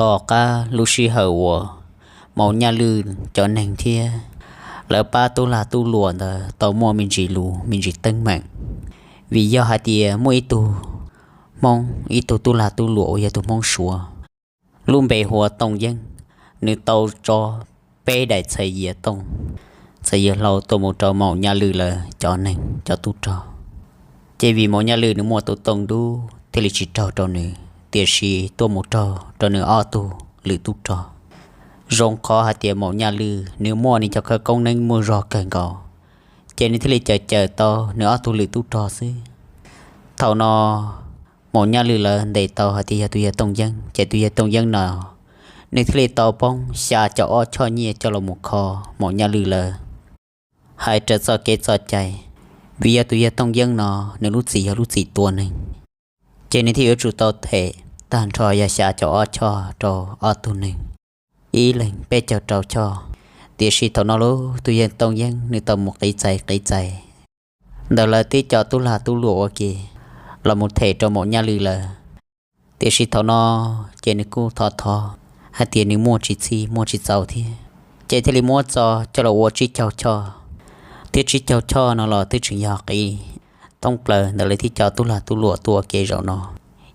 Tom qab lub sij hawm uas Maum Nyaj Lwj cov neeg thiab lawv pab tub lag tub luam ntawd tau muaj me ntsis lus me ntsis teeb meem, vim yog hais tias muaj ib tug Hmoob, ib tug tub lag tub luam uas yog tus Hmoob Suav, lub npe hu ua Tooj Yeeb, nws tau tso peb daim txhais yias tooj, txhais yias hlau tuaj mus rau Maum Nyaj Lwj lawv cov neeg cov tub rog. Ces vim Maum Nyaj Lwj nws muaj tus tooj dub thiaj li tsis raug rau nws, tiam sis tuaj mus raug rau nws ob tug lwm tub rog. Zoo qhov hais tias Maum Nyaj Lwj nws muaj nws cov khawv koob neeb muaj zog kawg nkaus, ces nws thiaj li cawm cawm tau nws ob tug lwm tub rog xwb. Thaum no Maum Nyaj Lwj lawv ntes tau hais tias yog tus yawg Tooj Yeeb, ces tus yawg Tooj Yeeb no nws thiaj li tau poob xya caum ob choj nyiaj coj los mus kho Maum Nyaj Lwj lawv. Hais raws txoj kev txoj cai, vim yog tus yawg Tooj Yeeb no nws lub txim yog lub txim tua neeg, ces nws thiaj yuav tsum tau them tag nrho yog xya caum ob choj rau ob tug neeg, ib leeg peb caug rau choj. Tiam sis thaum no lauj, tus yawg Tooj Yeeb nws tau mus qiv txais qiv txais ntawm lawv tib co tub lag tub luam ua ke los mus them rau Maum Nyaj Lwj lawv. Tiam sis thaum no ces nws kuj thov thov hais tias nws muaj tsis txhij muaj tsis txaus thiab, ces thiaj li muab txo coj los ua tsib caug choj, thiab tsib caug choj no los twb tseem yog qiv thoob plaws ntawm lawv tib co tub lag tub luam tuaj ua ke zaum no,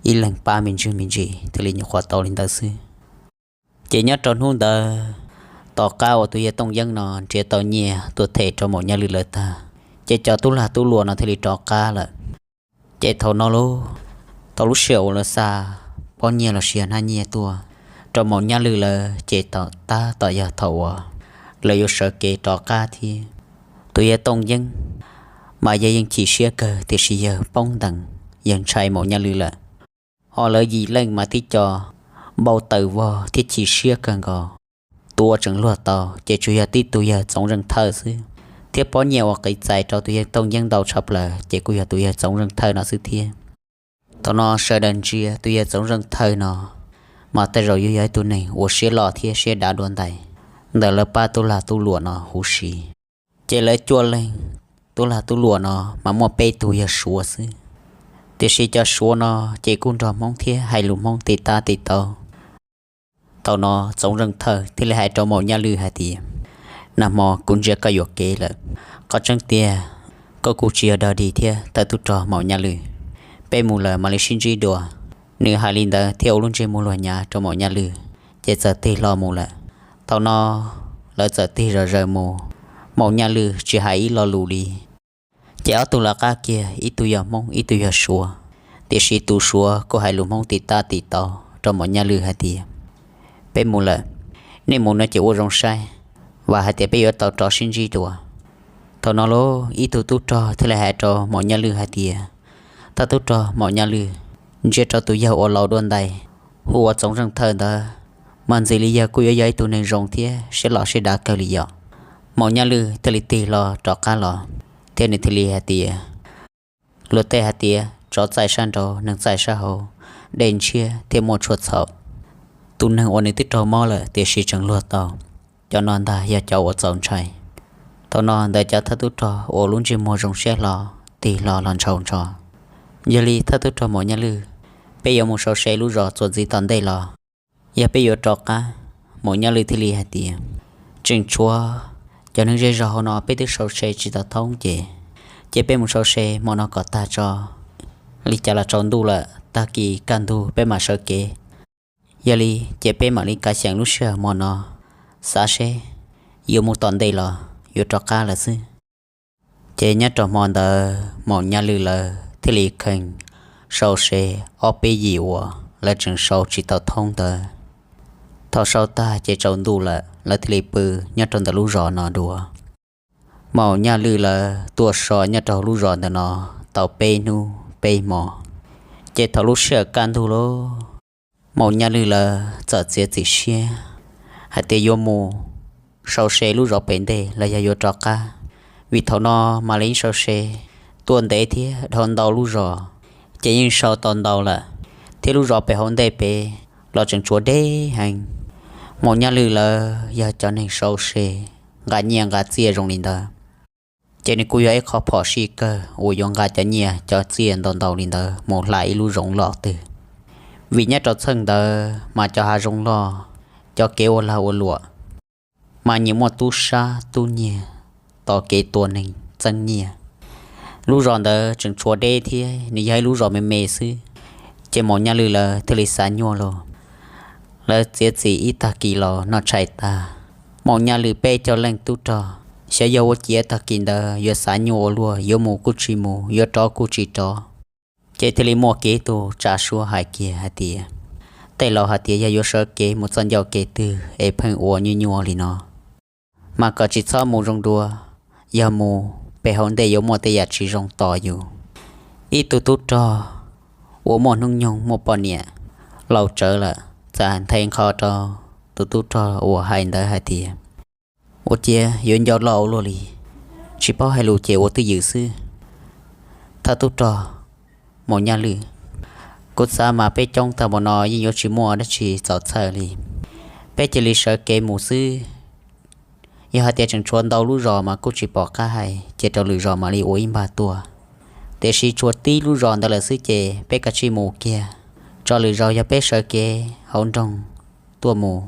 ib leeg pab me ntsis me ntsis thiaj li nyuam qhuav tau li ntawd xwb. Ces nyob rau hnub ntawd, tom qab uas tus yawg Tooj Yeeb no nrhiav tau nyiaj tuaj them rau Maum Nyaj Lwj lawv tag, ces cov tub lag tub luam no thiaj li rov qab lawm. Ces thaum no lauj, thaum lub sij hawm uas lawv xa pob nyiaj los sis yog hnab nyiaj tuaj rau Maum Nyaj Lwj lawv, ces tab tom yog thaum uas lawv yuav sawv kev rov qab thiab. Tus yawg Tooj Yeeb mas yawg yeej chim siab kawg, tiam sis yawg poob ntees, yawg ntshai Maum Nyaj Lwj lawm. Ho lawv yim leej mas tib co npau taws vog thiab chim siab kawg nkaus. Tus uas tseem luag tau ces tsuas yog tib tug yawg Txoov Zeej Thawj xwb, thiab pob nyiaj uas qiv txais rau tus yawg Tooj Yeeb ntau tshaj plaws ces kuj yog tus yawg Txoov Zeej Thawj no xwb thiab. Thaum no sawv daws ntsia tus yawg Txoov Zeej Thawj no mas tej zaum yuav yog ib tug neeg uas siab loj thiab siab dav dua ntais ntawm lawv pab tub lag tub luam no huv si. Ces lawv cuaj leeg tub lag tub luam no mas muaj peb tug yog Suav xwb, tiam sis cov Suav no ces kuj nrog Hmoob thiab hais lus Hmoob tim tab tim tau. Thaum no Txoov Zeej Thawj thiaj li hais rau Maum Nyaj Lwj hais tias, nag hmo kuv ntsia koj yuam kev lawm, qhov tseeb tiag koj kuj tsis yog dog dig thiab thawj tub rog Maum Nyaj Lwj, peb mus lawm mam li sib ntsib dua. Nws hais li ntawd thiab ua lub ntsej muag luag nyav rau Maum Nyaj Lwj, ces txawm tig hlo mus lawm. Thaum no lawv txawm tig zom zaws mus, Maum Nyaj Lwj tsis hais ib lo lus li. Ces ob tug lawv qab kiag, ib tug yog Hmoob ib tug yog Suav, tiam sis tus Suav kuj hais lus Hmoob tim tab tim tau rau Maum Nyaj Lwj hais tias, peb mus lawm, nej mus no ces ua zoo saib, vam hais tias peb yuav tau rov sib ntsib dua. Thaum no lauj, ib tug tub rog thiaj li hais rau Maum Nyaj Lwj hais tias, thawj tub rog Maum Nyaj Lwj, ntsia rau tus yawg uas laus dua ntais hu ua Txoov Zeej Thawj ntawd, mas ntxim li yawg kuj yuav yog ib tug neeg zoo thiab siab loj siab dav kawg li yom. Maum Nyaj Lwj thiaj li tig hlo rov qab los, thiab nws thiaj li hais tias, luag tej hais tias tsov txaij sab nraud, neeg txaij sab hauv, dej ntshiab thiab muaj tshuaj txhaum. Tus neeg uas nws twb raug mob lawm tiam sis tseem luag tau, cov no ntag yog cov uas txaus ntshai. Thaum no ntawm cov thawj tub rog uas lub ntsej muag zoo siab hlo tig hlo los ntshaus ntsho. Yog li thawj tub rog Maum Nyaj Lwj, peb yuav mus sau se lub zos txuas ntxiv tom ntej los yog peb yuav rov qab? Maum Nyaj Lwj thiaj li hais tias, tseem tshuav cov neeg zej zog hauv no peb twb sau se tsis tau thoob ces, ces peb mus sau se hmo no kom tag tso. Li cas los tsaus ntuj lawm, tag kis kaj ntug peb mam sawv kev. Yog li ces peb mam li kav xyeem lub sij hawm hmo no, xav seb yuav mus tom ntej los yuav rov qab lawm xwb. Ces nyob rau hmo ntawd Maum Nyaj Lwj lawv thiaj li kheev sau se ob peb yim uas lawv tseem sau tsis tau thoob ntawd. Thaum sau tag ces tsaus ntuj lawm, lawv thiaj li pw nyob rau ntawm lub zos no dua. Maum Nyaj Lwj lawv tuaj so nyob rau lub zos ntawm no tau peb hnub peb hmo, ces thaum lub sij hawm kaj ntug lauj, Maum Nyaj Lwj lawv txawm txiav txim siab hais tias yuav mus sau se lub zos pem ntej los yog yuav rov qab, vim thaum no mam li sau se tuaj ntev thiab dhau ntau lub zos, ces yeej sau tau ntau lawm, thiab lub zos pem hauv ntej pem los tseem tshuav deb heev. Maum Nyaj Lwj lawv yog cov neeg sau se nqa nyiaj nqa txiaj zoo li ntawd, ces nws kuj yog ib qho phom sij kawg uas yuav nqa cov nyiaj cov txiaj ntau ntau li ntawd mus hla ib lub zoov loj twg. Vim nyob rau txheej ntawd mas cov hav zoov loj, cov kev ua lag ua luam mas nyias muaj tub sab tub nyiag, tos kev tua neeg txeeb nyiaj. Lub zos ntawd tseem tshuav deb thiab nws yog ib lub zos me me xwb, ces Maum Nyaj Lwj lawv thiaj li xav nyuaj los. Lawv txiav txim ib tag kis los noj tshais tag, Maum Nyaj Lwj peb cov leej tub rog xyov yog ua ciav tag kis ntawd yuav xav nyuaj ua luaj, yuav mus kuj tsis mus, yuav rov kuj tsis rov. Ces thiaj li muaj kiag ib tug tsa suab hais kiag hais tias, tej laus hais tias yog yuav sawv kev mus txoj ncauj kev twg es pheej ua nyuaj nyuaj li no, mas kom tsis txhob mus zoo dua, yog mus pem hauv ntej yuav muaj tej yam tsis zoo tos yus. Ib tug tub rog uas muaj hnub nyoog muaj poj niam laus tsawv lawm txawm nthe nqho rau tus tub rog uas hais ntawd hais tias, ua ciav yuav nco loj ua luaj li, tsis paub hais lus ces ua twj ywm xwb. Thawj tub rog Maum Nyaj Lwj, kuv xav mas peb coob tag npaum no yeej yuav tsis muaj dab tsi txaus txhawj li. Peb cia li sawv kev mus xwb. Yog hais tias tseem tshuav ntau lub zos mas kuj tsis pom qab hais, cia rau lwm zos mam li ua ib npag tuaj. Tiam sis tshuav tib lub zos ntawd lawm xwb ces peb kav tsij mus kiag, tso lwm zaus yog peb sawv kev hauv nroog tuaj mus,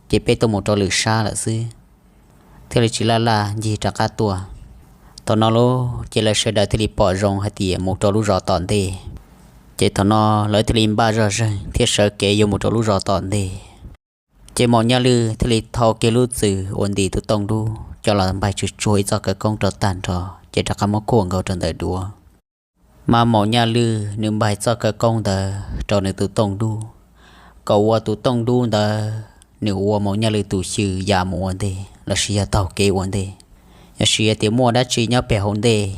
ces peb tuaj mus rau lwm sab lawm xwb, thiaj li tsis laj laj ncig rov qab tuaj. Thaum no lauj ces lawv sawv daws thiaj li pom zoo hais tias mus rau lub zos tom ntej. Ces thaum no lawv thiaj li npaj zog zeeg thiab sawv kev yuav mus rau lub zos tom ntej. Ces Maum Nyaj Lwj thiaj li thau kiag lub txwm uas ntim tus tooj dub coj los npaig tsuag tsuag ib txoj khawv koob rau tag nrho, ces rov qab muab khuam nkaus rau ntawm duav. Mas Maum Nyaj Lwj nws npaig txoj khawv koob ntawd rau nws tus tooj dub, kom ua tus tooj dub ntawd nws ua Maum Nyaj Lwj tus xyw ya mus ua ntej lossis yog taug kev ua ntej. Yog hais tias muaj dab tsi nyob pem hauv ntej,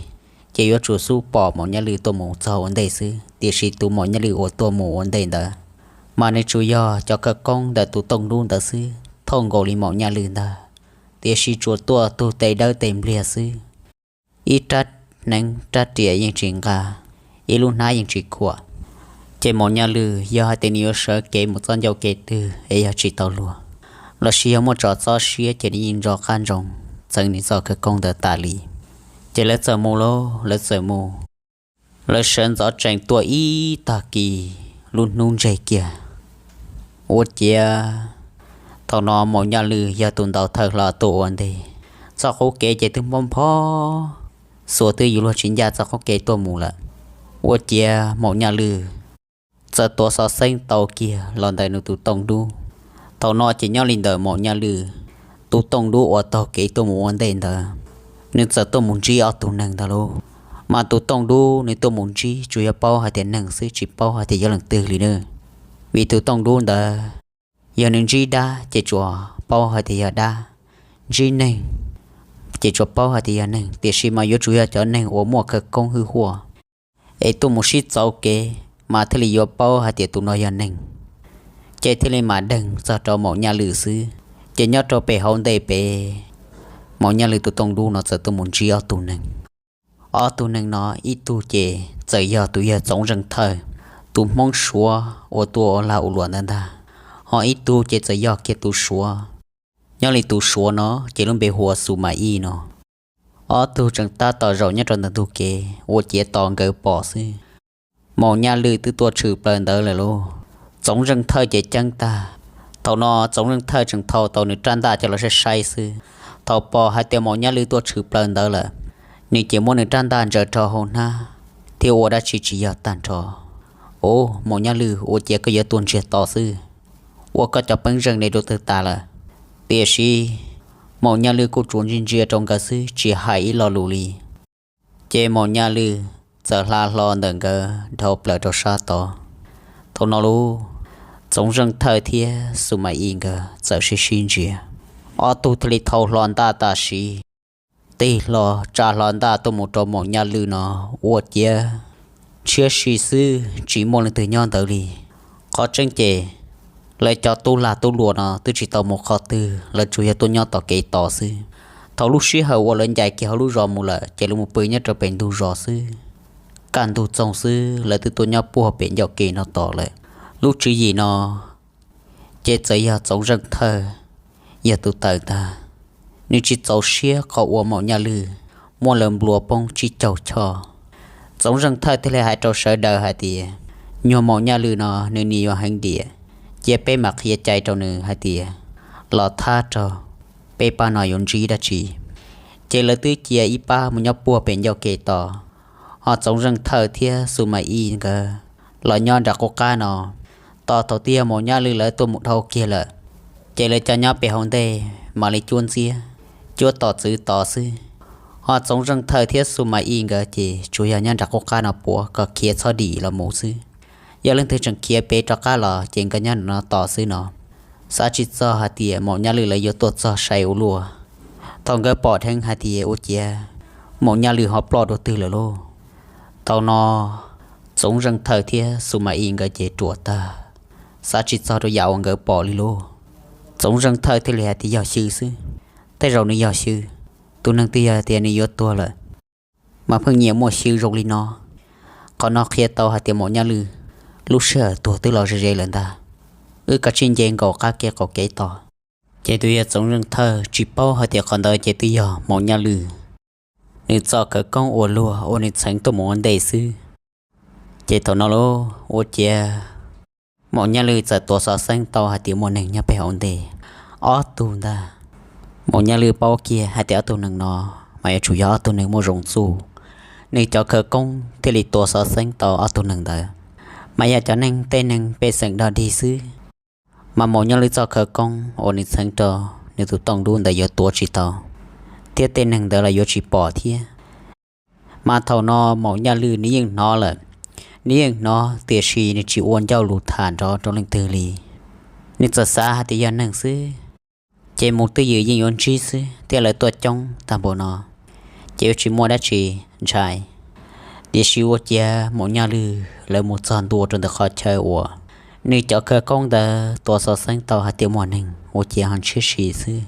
ces yuav tsum xub pom Maum Nyaj Lwj tuaj mus txog ua ntej xwb. Tiam sis tus Maum Nyaj Lwj uas tuaj mus ua ntej ntawd, mas nws tsuas yog cov khawv koob ntawm tus tooj dub ntawd xwb, thauj nkaus li Maum Nyaj Lwj ntag. Tiam sis tsuas tuaj tug tes dawb tes npliag xwb, ib rab hneev rab riam yeej tsis nqa, ib lub hnab yeej tsis khuam. Ces Maum Nyaj Lwj yog hais tias nws yuav sawv kev mus txoj ncauj kev twg es yog tsis tau luag, lossis yog muaj tso txob siab ces nws yeej nco qab ntsoov txeev nws txoj khawv koob ntawd tas li. Ces lawv txawm mus lauj, lawv txawm mus. Lawv sawv ntxov tsees tuaj ib tag kis, lub hnub ntseg kiag. Ua ciav thaum no Maum Nyaj Lwj yog tus ntaus thawj hlo tuaj ua ntej. Txoj qub kev ces twb nphob nphob, xuas twb yuav luag tsis ncaj txoj qub kev tuaj mus lawm. Ua ciav Maum Nyaj Lwj txawm tuav xov xeeb tau kiag los ntawm nws tus tooj dub. Thaum no ces nyob li ntawm Maum Nyaj Lwj tus tooj dub uas taug kev tuaj mus ua ntej ntawd, nws txawm tuaj mus ntsib ob tug neeg ntag lauj. Mas tus tooj dub nws tuaj mus ntsib tsuas yog paub hais tias neeg xwb, tsis paub hais tias yog leej twg li na. Vim tus tooj dub ntawd, yog nws ntsib dab ces tsuas paub hais tias yog dab, ntsib neeg ces tsuas paub hais tias yog neeg, tiam sis mas yuav tsum yog cov neeg uas muaj khawv koob hwj huaj es tuaj mus sib txauv kev mas thiaj li yuav paub hais tias tus no yog neeg. Ces thiaj li mam deeg txog rau Maum Nyaj Lwj xwb. Ces nyob rau pem hauv ntej pem, Maum Nyaj Lwj tus tooj dub no txawm tuaj mus ntsib ob tug neeg. Ob tug neeg no ib tug ces txawm yog tus yawg Txoov Zeej Thawj, tus Hmoob Suav uas tuaj ua lag ua luam ntawd ntag, ho ib tug ces txawm yog kiag tus Suav. Nyob li tus Suav no ces lub npe hu ua Xus Mas Ij no. Ob tug tseem tab tom zaum nyob rau ntawm ntug kev ua ciav tos nkawd pom xwb. Maum Nyaj Lwj twb tuaj tshwm plaws ntawd lawm lauj. Txoov Zeej Thawj ces ceeb tag. Thaum no Txoov Zeej Thawj tseem thau tau nws rab ntaj coj los saib saib xwb. Thaum pom hais tias Maum Nyaj Lwj tuaj tshwm plaws ntawd lawm, nws ces muab nws rab ntaj ntsaws rau hauv hnab thiab ua dab tsi tsis yog tag nrho. Au, Maum Nyaj Lwj, ua ciav koj yuav tuaj ntsiag to xwb, ua koj cov peeb zeej ne rau twg tas lawm? Tiam sis Maum Nyaj Lwj kuj tsuas ntsia ntsia rau nkawd xwb tsis hais ib lo lus li. Ces Maum Nyaj Lwj txawm hla hlo ntawm nkawd dhau plaws rau sab tod. Thaum no lauj, Txoov Zeej Thawj thiab Xus Mas Ij nkawd txawm sib sib ntsia. Ob tug thiaj li thau hlo ntaj tam sim, tig hlo tsa hlo ntaj tuaj mus rau Maum Nyaj Lwj no, ua ciav ntshiab si xwb tsis muaj leej twg nyob ntawd li. Qhov tseeb ces lawv cov tub lag tub luam no twb tsis tau mus qhov twg, lawv tsuas yog tuaj nyob tom kev tos xwb. Thaum lub sij hawm uas lawv ncaim kiag hauv lub zos mus lawm ces lawv mus pw nyob rau pem ntug zos xwb. Kaj ntug txoog xwb lawv twb tuaj nyob puag pem ncauj kev no tos lawm. Lub tswv yim no ces txawm yog Txoov Zeej Thawj yog tus tawm ntag. Nws tsis txaus siab qhov uas Maum Nyaj Lwj muab lawv nplua poob tsib caug choj. Txoov Zeej Thawj thiaj li hais rau sawv daws hais tias, Nyuag Maum Nyaj Lwm no nws nim yuav heev diam, cia peb mam qhia cai rau nws hais tias los thab rau peb pab no yuav ntsib dab tsi. Ces lawv twb cia ib pab mus nyob puag pem ncauj ke tos, ho Txoov Zeej Thawj thiab Xus Mas Ib nkawd los nyob nram qub qab no. Tos thaum twg yog Maum Nyaj Lwm lawv tuaj mus dhau kiag lawm, ces lawv cov nyob pem hauv ntej mam li cuab ntxiab, cuab tos txwv tos xwb. Ho Txoov Zeej Thawj thiab Xus Mas Ib nkawd ces tsuas yog nyob nram qub qab no puav kom khiav txhob dim los mus xwb. Yog leej twg tseem khiav pem rov qab los ces nkawd nyob no tos xwb no. Xav tsis txog hais tias Maum Nyaj Lwm lawv yuav tuaj txog sai ua luaj. Thaum nkawd pom dheev hais tias ua ciav Maum Nyaj Lwm ho ploj dua twg lawm lauj, thaum no Txoov Zeej Thawj thiab Xus Mas Ib nkawd ces ruam tag, xav tsis txog rau yam uas nkawd pom li lauj. Txoov Zeej Thawj thiaj li hais tias yog xyw xwb. Tej zaum nws yog xyw, tus neeg twg yog tias nws yuav tuag lawm mas pheej nyiam muaj xyw zoo li no. Qhov no qhia tau hais tias Maum Nyaj Lwm lub sij hawm tuag twb los ze ze lawm ntag. Wb kav tsij nce nkaus qab kev qaum kev tos. Ces tus yawg Txoov Zeej Thawj tsis paub hais tias qhov ntawd ces twb yog Maum Nyaj Lwm nws txoj khawv koob ua luag uas nws txheev tuaj mus ua ntej xwb. Ces thaum no lauj, ua ciav Maum Nyaj Lwm txawm tuav xov xeeb tau hais tias muaj neeg nyob pem hauv ntej ob tug ntag. Maum Nyaj Lwm paub kiag hais tias ob tug neeg no mas yuav tsum yog ob tug neeg muaj zoo txuj, nws cov khawv koob thiaj li tuav xov xeeb tau ob tug neeg ntawd. Mas yog cov neeg tej neeg pej xeem dog dig xwb, mas Maum Nyaj Lwm txoj khawv koob uas nws txheev rau nws tus tooj dub ntawd yuav tuav tsis tau, thiab tej neeg ntawd los yuav tsis pom thiab. Mas thaum no Maum Nyaj Lwm nws yeej hnov lawm, nws yeej hnov tiam sis nws tsis ua ncauj lus tham nrov rau leej twg li. Nws txawm xav hais tias yog neeg xwb, ces mus twj ywm yeej yuav ntsib xwb thiab lawv tuaj coob tag npaum no, ces yuav tsis muaj dab tsi ntshai. Tiam sis ua ciav Maum Nyaj Lwm lawv mus txog ntua rau ntawm qhov chaw uas nws cov khawv koob ntawd tuav xov xeeb tau hais tias muaj neeg ua ciav ho ntshiab si xwb.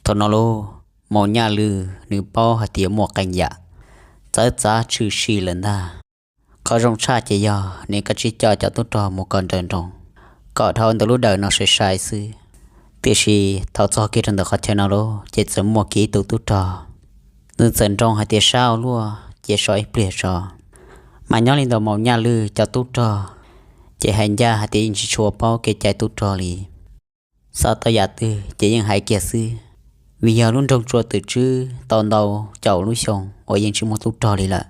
Thaum no lauj, Maum Nyaj Lwm nws paub hais tias muaj qee yam txawv txav tshwm sim lawm ntag. Qhov zoo tshaj ces yog nws kav tsij coj cov tub rog mus kom nrawm nroos, kom dhau ntawm lub dawm no sai sai xwb. Tiam sis thaum txog kiag rau ntawm qhov chaw no lauj, ces txawm muaj kiag ib tug tub rog, nws txawm nroo hais tias sab ua luaj ces so ib pliag tso. Mas nyob li ntawm Maum Nyaj Lwm cov tub rog ces hais ncaj hais tias yeej tsis tshua paub kev cai tub rog li. Xav tau yam twg ces yeej hais kiag xwb, vim yog lub nroog Tsua Twm Tswb tau ntau caum lub xyoo uas yeej tsis muaj tub rog li lawm.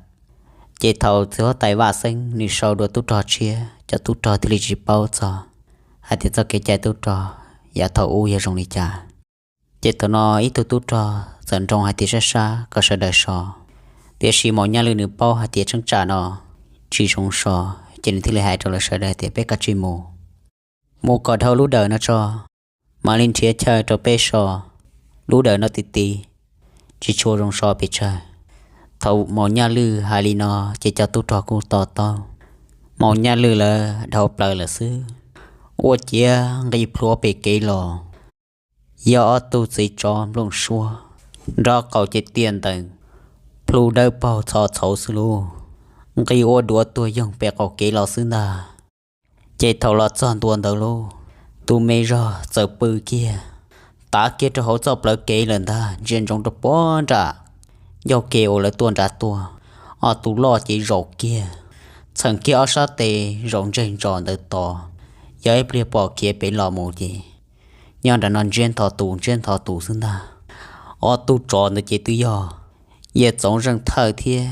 Ces thaum txiv huab tais Vaj Xeeb nws sau dua tub rog tshiab, cov tub rog thiaj li tsis paub txog hais tias txoj kev cai tub rog yav thaum ub yog zoo li cas. Ces thaum no ib tug tub rog txawm nroo hais tias sab sab kom sawv daws so, tiam sis Maum Nyaj Lwm nws paub hais tias cheeb tsam no tsis zoo so, ces nws thiaj li hais rau lawv sawv daws tias peb kav tsij mus, mus kom dhau lub dawm no tso, mam li nrhiav chaw rau peb so. Lub dawm no ti ti, tsis tshua zoo so pes tsawg. Thaum Maum Nyaj Lwm hais li no ces cov tub rog kuj to taub. Maum Nyaj Lwm lawv dhau plaws lawm xwb, ua ciav nqis plhuav pem kev los. Yog ob tug txiv tsov nplooj suab, nrov qaum ces tiaj ntees, plhu dawb paug txho txhauv xwb lauj. Nqis ua duav tuag yoog pem qaum kev los xwb ntag. Ces thaum los txog ntua ntawd lauj, tus me zog txawm pw kiag, tav kiag rau hauv txoj plawv kev lawm ntag, ntsia ntsoov rau puag nram ncauj ke uas lawv tuaj nrad tuaj. Ob tug loj ces zaum kiag, txheem kiag ob sab tes zaum ntseg ntsos ntawd tos, yog ib pliag pom khiav pem los mus ces nyob nram no ntsiab ntho tus ntsiab ntho tus xwb ntag. Ob tug tsov ntawd ces twb yog yawg Txoov Zeej Thawj thiab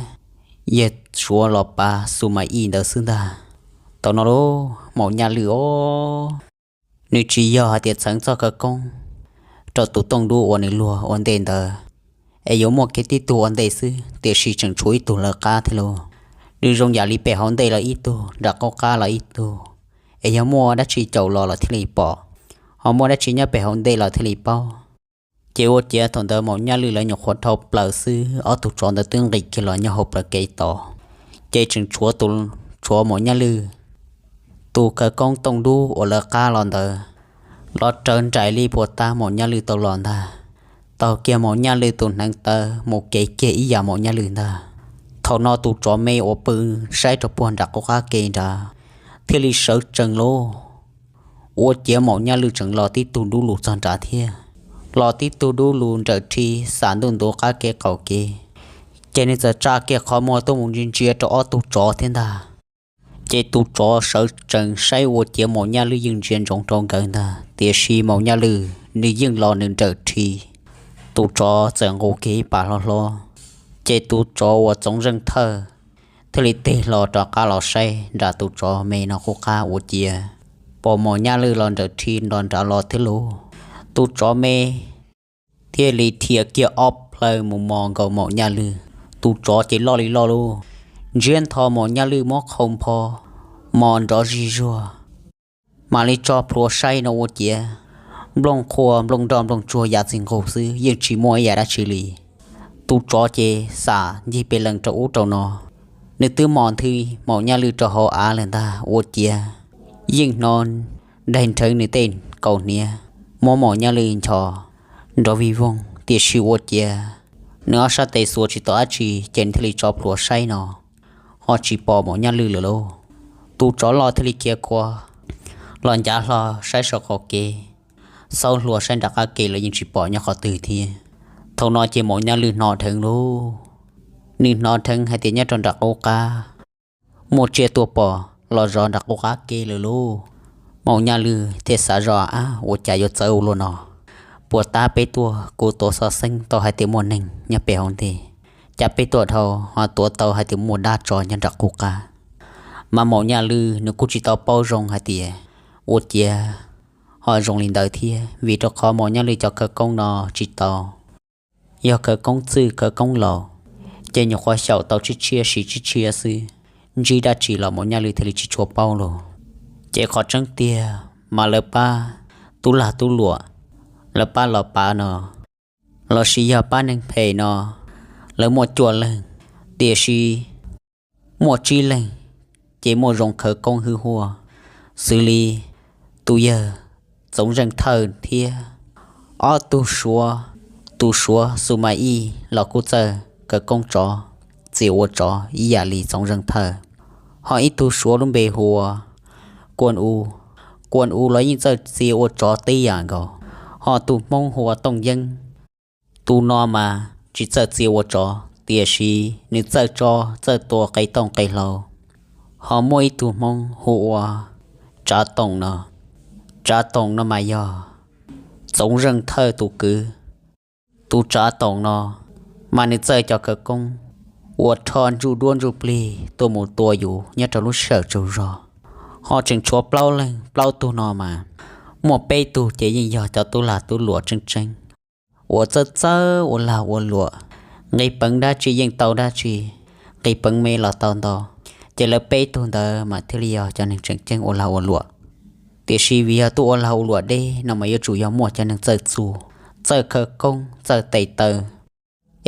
yawg Suav los pav Xus Mas Ib ntawd xwb ntag. Thaum no lauj, Maum Nyaj Lwm os, nws tsis yog hais tias txheev txoj khawv koob rau tus tooj dub uas nws luag ua ntej ntawd es yuav muaj kiag tib tug ua ntej xwb, tiam sis tseem tshuav ib tug lawv qab thiab lauj. Nws zoo yam li pem hauv ntej los ib tug, nram qub qab los ib tug, es yog muaj dab tsi caum los los thiaj li pom, ho muaj dab tsi nyob pem hauv ntej los thiaj li paub. Ces ua ciav thaum ntawd Maum Nyaj Lwm lawv nyuam qhuav dhau plaws xwb, ob tug tsov ntawd twb nqis kiag los nyob hauv plawv kev tos. Ces tseem tshuav tus, tshuav Maum Nyaj Lwm tus khawv koob tooj dub uas lawv qab los ntawd los raws nraim li puas ta Maum Nyaj Lwm tau los ntag. Taug kiag Maum Nyaj Lwm tus hneev taw mus kev kiag ib yam Maum Nyaj Lwm ntag. Thaum no tus tsov me uas pw saib rau puag nram qub qab ke nrad thiaj li sawv tsees lauj. Ua ciav Maum Nyaj Lwm tseem los tib tug dub lug txog nrad thiab, los tib tug dub lug nrawm rhi xam ntuj ntuv qab kev qaum kev, ces nws txawm tsa kiag qhov muag tuaj mus ntsia ntsia rau ob tug tsov thiab ntag. Ces tus tsov sawv tsees saib ua ciav Maum Nyaj Lwj yeej ntsia ntsoov rau nkawd ntag, tiam sis Maum Nyaj Lwj nws yeej los nws nrawm rhi. Tus tsov txawm nqus kiag ib pas hlob hlob, ces tus tsov uas Txoov Zeej Thawj thiaj li tig hlo rov qab los saib nram tus tsov me no qub qab ua ciav pom Maum Nyaj Lwj los nrawm rhi nrov nrad los thiab lauj. Tus tsov me thiaj li dhia kiag ob plhaw mus mos nkaus Maum Nyaj Lwj. Tus tsov ces loj li loj lauj, ntsiab ntho Maum Nyaj Lwj muab qhau npho mos nrov zig zuag, mam li tso plhuav saib no ua ciav nplooj qhuav nplooj nroj nplooj tsuag yav txij nqug xwb, yeej tsis muaj ib yam dab tsi li. Tus tsov ces xam ncig pes lees rau ub rau no, nws twb mos nthwv Maum Nyaj Lwj rau hauv av lawm ntag ua ciav yeej hnov daig nrheev nws tej kaus hniav muab Maum Nyaj Lwj nchos nrov vij voog, tiam sis ua ciav nws ob sab tes xuas tsis tau dab tsi ces nws thiaj li tso plhuav saib no ho tsis pom Maum Nyaj Lwj lawm lauj. Tus tsov loj thiaj li khiav khuav los ncav hlo saib saum qaum kev, xaub hlua saib nram qab kev los yeej tsis pom nyob qhov twg thiab. Thaum no ces Maum Nyaj Lwj hnov dheev lauj, nws hnov dheev hais tias nyob rau nram qub qab muaj tsiaj tuaj pom los zov nram qub qab kev lawm lauj. Maum Nyaj Lwj thiaj xav zoj, ab, ua cas yuav txawv ua luaj no? Puas tab peb tuaj kuv tuav xov xeeb tau hais tias muaj neeg nyob pem hauv ntej, cas peb tuaj dhau ho tuav tau hais tias muaj dab tsov nyob nram qub qab? Mas Maum Nyaj Lwj nws kuj tsis tau paub zoo hais tias ua ciav ho zoo li ntawd thiab, vim rau qhov Maum Nyaj Lwj cov khawv koob no tsis tau yog khawv koob txwj khawv koob laus, ces nyuam qhuav xyaum tau tshiab tshiab siv tshiab tshiab xwb, ntsib dab tsi los Maum Nyaj Lwj thiaj li tsis tshua paub lauj. Ces qhov tseeb tiag mas lawv pab tub lag tub luam, lawv pab los pav no, lossis yog pab neeg phem no, lawv muaj cuaj leeg, tiam sis muaj tsib leeg ces muaj zoo khawv koob hwj huaj, xws li tus yawg Txoov Zeej Thawj thiab ob tug suav, tus suav Xus Mas Ij los kuj txawj khawv koob tsov, txia ua tsov ib yam li Txoov Zeej Thawj. Ho ib tug suav lub npe hu ua Kuan U, Kuan U los yeej txawj txia ua tsov tib yam nkaus. Ho tus Hmoob hu ua Tooj Yeeb, tus no mas tsis txawj txia ua tsov, tiam sis nws txawj tso, txawj tua qe tooj qe hlau. Ho muaj ib tug Hmoob hu ua Tsav Toom no, Tsav Toom no mas yog Txoov Zeej Thawj tus kwv. Tus Tsav Toom no mas nws txawj cov khawv koob uas rho ntsuj duab ntsuj plig tuaj mus tua yus nyob rau lub sij hawm tsaug zog. Ho tseem tshuav plaub leeg, plaub tug no mas muaj peb tug ces yeej yog cov tub lag tub luam tseeb tseeb uas txawj txawj ua lag ua luam, nqis peev dab tsi yeej tau dab tsi, nqis peev me los tau ntau. Ces lawv peb tug ntawd mas thiaj li yog cov neeg tseem ceeb ua lag ua luam. Tiam sis vim yog tuaj ua lag ua luam deb no mas yuav tsum yog muaj cov neeg txawj txuj, txawj khawv koob, txawj tes taw,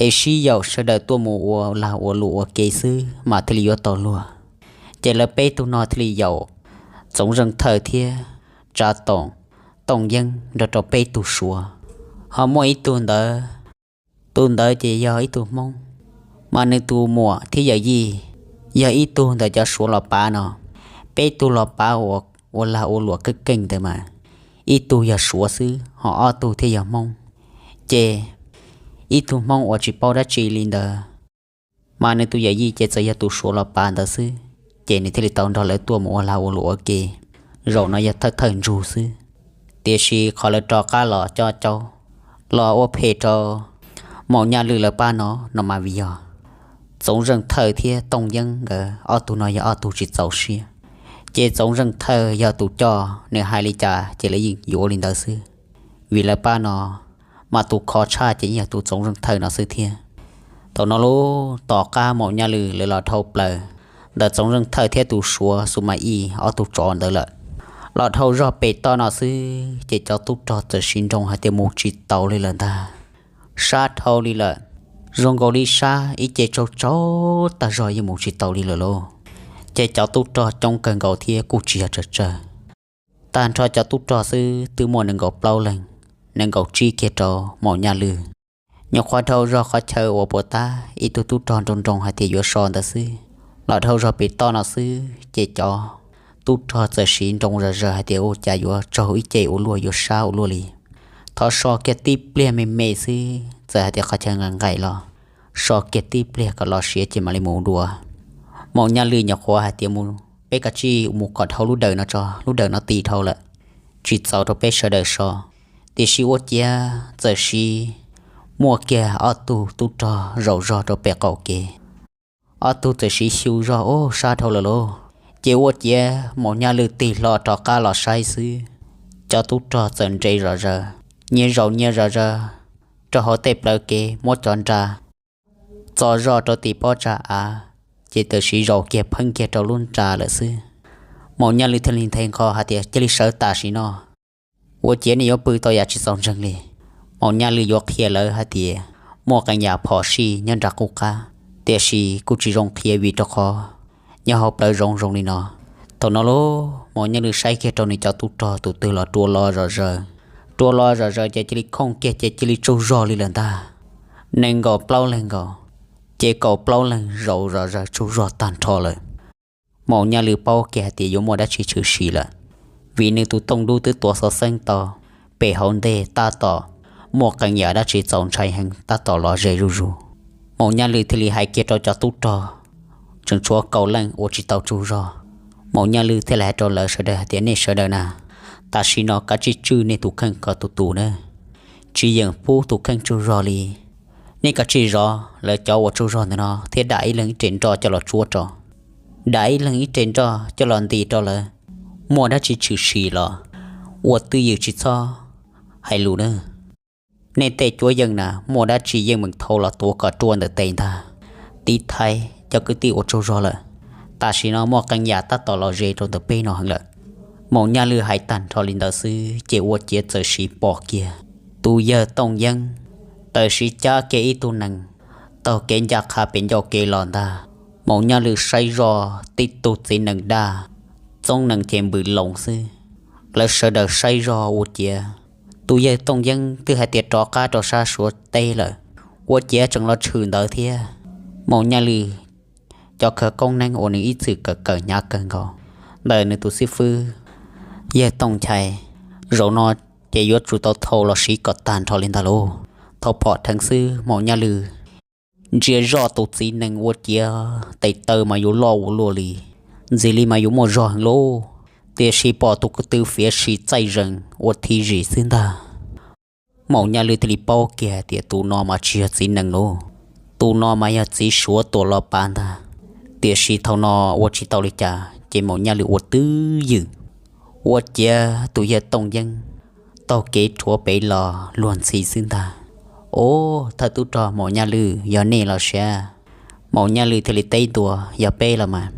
es sib yaum sawv daws tuaj mus ua lag ua luam ua ke xwb mas thiaj li yuav tau luag. Ces lawv peb tug no thiaj li yaum Txoov Zeej Thawj thiab Tsav Toom, Tooj Yeeb nrog rau peb tug suav. Ho muaj ib tug ntawd, tus ntawd ces yog ib tug Hmoob, mas nws tus muam thiab yawm yij yog ib tug ntawm cov suav los pav no. Peb tug los pav uas ua lag ua luam keej keej ntawd mas ib tug yog suav xwb, ho ob tug thiaj yog Hmoob. Ces ib tug Hmoob uas tsis paub dab tsi li ntawd, mas nws tus yawm yij ces txawm yog tus suav los pav ntawd xwb, ces nws thiaj li tau nrog lawv tuaj mus ua lag ua luam ua ke. Zaum no yog thawj thawj ntsug xwb, tiam sis qhov lawv rov qab los coj caub los ua phem rau Maum Nyaj Lwj lawv pab no, no mas vim yog Txoov Zeej Thawj thiab Tooj Yeeb nkawd ob tug no yog ob tug tsis txaus siab. Ces Txoov Zeej Thawj yog tus coj, nws hais li cas ces lawv yeej yuav li ntawd xwb. Vim lawv pab no mas tus kho tshaj ces yeej yog tus Txoov Zeej Thawj no xwb thiab. Thaum no lub tom qab Maum Nyaj Lwj lawv los dhau plaws ntawm Txoov Zeej Thawj thiab tus suav Xus Mas Ij ob tug tsov ntawd lawm, los dhau zog pem toj no xwb ces cov tub rog txawm siv nroo hais tias mus tsis taus li lawm ntag. Sab dhau li lawm, zoo nkaus li sab ib ce tsaug tsaug tag zog yeej mus tsis taus li lawm lauj. Ces cov tub rog coob kawg nkaus thiab kuj tsis yog tsawg tsawg. Tag nrho cov tub rog xwb twb muaj nees nkaum plaub leeg, nees nkaum tsib kiag rau Maum Nyaj Lwj. Nyuam qhuav dhau zog qhov chaw uas puas tab ib tug tub rog nroo nroo hais tias yuav so ntawd xwb, los dhau zog pem toj no xwb ces cov tub rog txawm siv nroo zog zog hais tias ua cas yuav tsaug ib ce ua luaj, yuav sab ua luaj li. Thov so kiag tib pliag me me xwb, txawm hais tias qhov chaw nqaim nqaim los so kiag tib pliag kom los siav ces mam li mus dua. Maum Nyaj Lwj nyuam qhuav hais tias mus peb kav tsij mus kom dhau lub dawm no tso, lub dawm no ti dhau lawm, tsis txaus rau peb sawv daws so. Tiam sis ua ciav txawm siv muaj kiag ob tug tub rog zaum zog rau pem qaum kev. Ob tug txawm siv xyu zog ub sab dhau lawm lauj. Ces ua ciav Maum Nyaj Lwj tig hlo rov qab los saib xwb, cov tub rog txawm nres zom zaws, nyias zaum nyias zom zaws rau hauv tej plawv kev, muab cov nra txo zoj rau tim pob tsa av, ces txawm siv zaum kiag pheeb kiag rau lub nra lawm xwb. Maum Nyaj Lwj thiaj li nthe nqho hais tias, cia li sawv tam sim no, ua ciav nej yuav pw tau yam tsis txaus ntseeg li. Maum Nyaj Lwj yuav qhia lawv hais tias muaj qee yam phom sij nyob nram qub qab, tiam sis kuj tsis zoo qhia vim rau qhov nyob hauv plawv zoov zoo li no. Thaum no lauj, Maum Nyaj Lwj saib kiag rau nws cov tub rog tus twg los rua lo zom zaws, rua lo zom zaws ces cia li khooj kiag ces cia li tsaug zog li lawm ntag. Nees nkaum plaub leeg nkaus, ces kaum plaub leeg zaum zom zaws tsaug zog tag nrho lawm. Maum Nyaj Lwj paub kiag hais tias yuav muaj dab tsi tshwm sim lawm, vim nws tus tooj dub twb tuav xov xeeb tau, pem hauv ntej tab tom muaj qee yam dab tsi txaus ntshai heev tab tom los ze zuj zus. Maum Nyaj Lwj thiaj li hais kiag rau cov tub rog tseem tshuav kaum leej uas tsis tau tsaug zog. Maum Nyaj Lwj thiaj li hais rau lawv sawv daws hais tias, nej sawv daws na, tam sim no kav tsij tswj nej tus kheej kom tus tus na, tsis yeem pub tus kheej tsaug zog li. Nej kav tsij zov lawv cov uas tsaug zog ntawm no thiab dam ib leeg ib re nroj coj los tsuab rau, dam ib leeg ib re nroj coj los nti rau lawv. Muaj dab tsi tshwm sim los ua twj ywm tsis txhob hais lus na. Nej tej cuab yeej na, muaj dab tsi yeej meem thau los tuav kom ruaj ntawm tes ntag. Tiv thaiv cov kwv tij uas tsaug zog lawm, tam sim no muaj qee yam tab tom los ze rau ntawm peb no heev lawm. Maum Nyaj Lwj hais tag nrho li ntawd xwb ces ua ciav txawm siv pom kiag tus yawg Tooj Yeeb txawm siv cab kiag ib tug nees taug kev ncaj qha pem ncauj kev los ntag. Maum Nyaj Lwj saib zoj tib tug txiv nees daj, txoob nees ces npws loos xwb. Lawv sawv daws saib zoj ua ciav tus yawg Tooj Yeeb twb hais tias rov qab rau sab Suav teb lawm, ua ciav tseem los tshwm ntawd thiab. Maum Nyaj Lwj cov khawv koob neeb uas nws ib txwm kawm kawm hnyav kawg nkaus ntawm nws tus xib fwb yawg Tooj Nchai, zaum no ces yuav tsum tau thau los siv kom tag nrho li ntag lauj. Thaum phom dheev xwb Maum Nyaj Lwj ntsia zoj tus txiv nees ua ciav tes taw mas yuav loj ua luaj li, ntxim li mas yuav muaj zog heev lauj. Tiam sis pom tus ko tw fiav si txaij zees ua thi zis xwb ntag. Maum Nyaj Lwj thiaj li paub kiag tias tus no mas tsis yog txiv nees lauj, tus no mas yog txiv Suav tuam los pav ntag. Tiam sis thaum no ua tsis tau li cas ces Maum Nyaj Lwj ua twj ywm, ua ciav tus yawg Tooj Yeeb taug kev rhuav pem los luag ntxhi xwb ntag. Ob, thawj tub rog Maum Nyaj Lwj, yog nej los siab? Maum Nyaj Lwj thiaj li teb ntua, yog peb los mas.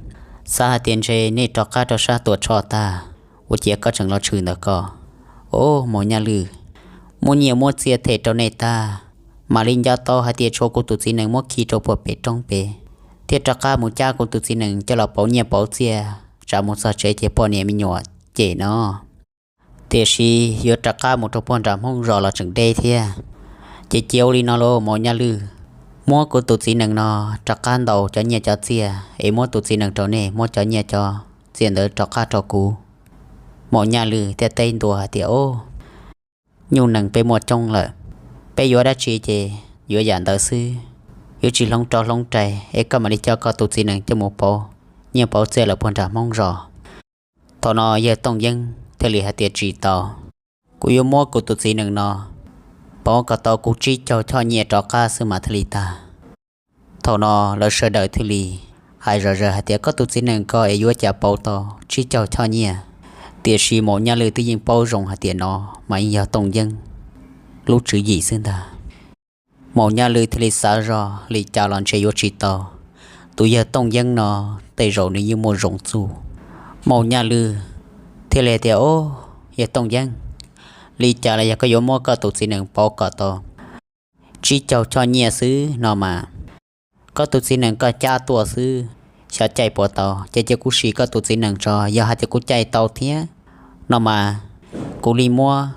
Xav hais tias ntshe nej rov qab rau sab Tuam Tshoj tag, ua ciav koj tseem los tshwm ntawm ko. Ob, Maum Nyaj Lwj, muab nyiaj muab txiaj them rau nej tag, mam li nco tau hais tias tshuav kuv tus txiv nees muab khi rau puag pem roob pem, thiaj rov qab mus cab kuv tus txiv nees coj los pauv nyiaj pauv txiaj, tsam mus txog tsev ces poj niam me nyuam cem no. Tiam sis yuav rov qab mus rau puag nram Hmoob zos los tseem deb thiab. Ces cia ua li no lauj Maum Nyaj Lwj, muab kuv tus txiv nees no rov qab ntaus cov nyiaj cov txiaj es muab tus txiv nees rau nej, muab cov nyiaj cov txiaj ntawd rov qab rau kuv. Maum Nyaj Lwj thiaj teb ntua hais tias, Ob, nyuj nees peb muaj coob lawm, peb yuav dab tsi ces yuav yam ntawd xwb, yuav tsis hloov rov hloov rais, es koj mam li coj koj tus txiv nees coj mus pauv nyiaj pauv txiaj lawm puag nram Hmoob zos. Thaum no yawg Tooj Yeeb thiaj li hais tias, Tsis tau, kuv yuav muab kuv tus txiv nees no pauv kom tau kuv tsib caug choj nyiaj rov qab xwb mas thiaj li tag. Thaum no lawv sawv daws thiaj li hais zom zaws hais tias, Koj tus txiv nees ko es yuav cas pauv tau tsib caug choj nyiaj? Tiam sis Maum Nyaj Lwj twb yeej paub zoo hais tias no mas yeej yog Tooj Yeeb lub tswv yim xwb ntag. Maum Nyaj Lwj thiaj li xav zoj li cas los ntshe yuav tsis tau, tus yawg Tooj Yeeb no tej zaum nws yeej muaj zoo txuj. Maum Nyaj Lwj thiaj li tias, Ob, yawg Tooj Yeeb, li cas los yog koj yuav muab koj tus txiv nees pauv kom tau tsib caug choj nyiaj xwb no mas, koj tus txiv nees koj cab tuaj xwb, xyov caij puas tau, ces cia kuv sim koj tus txiv nees tso, yog hais tias kuv caij tau thiab no mas, kuv li muab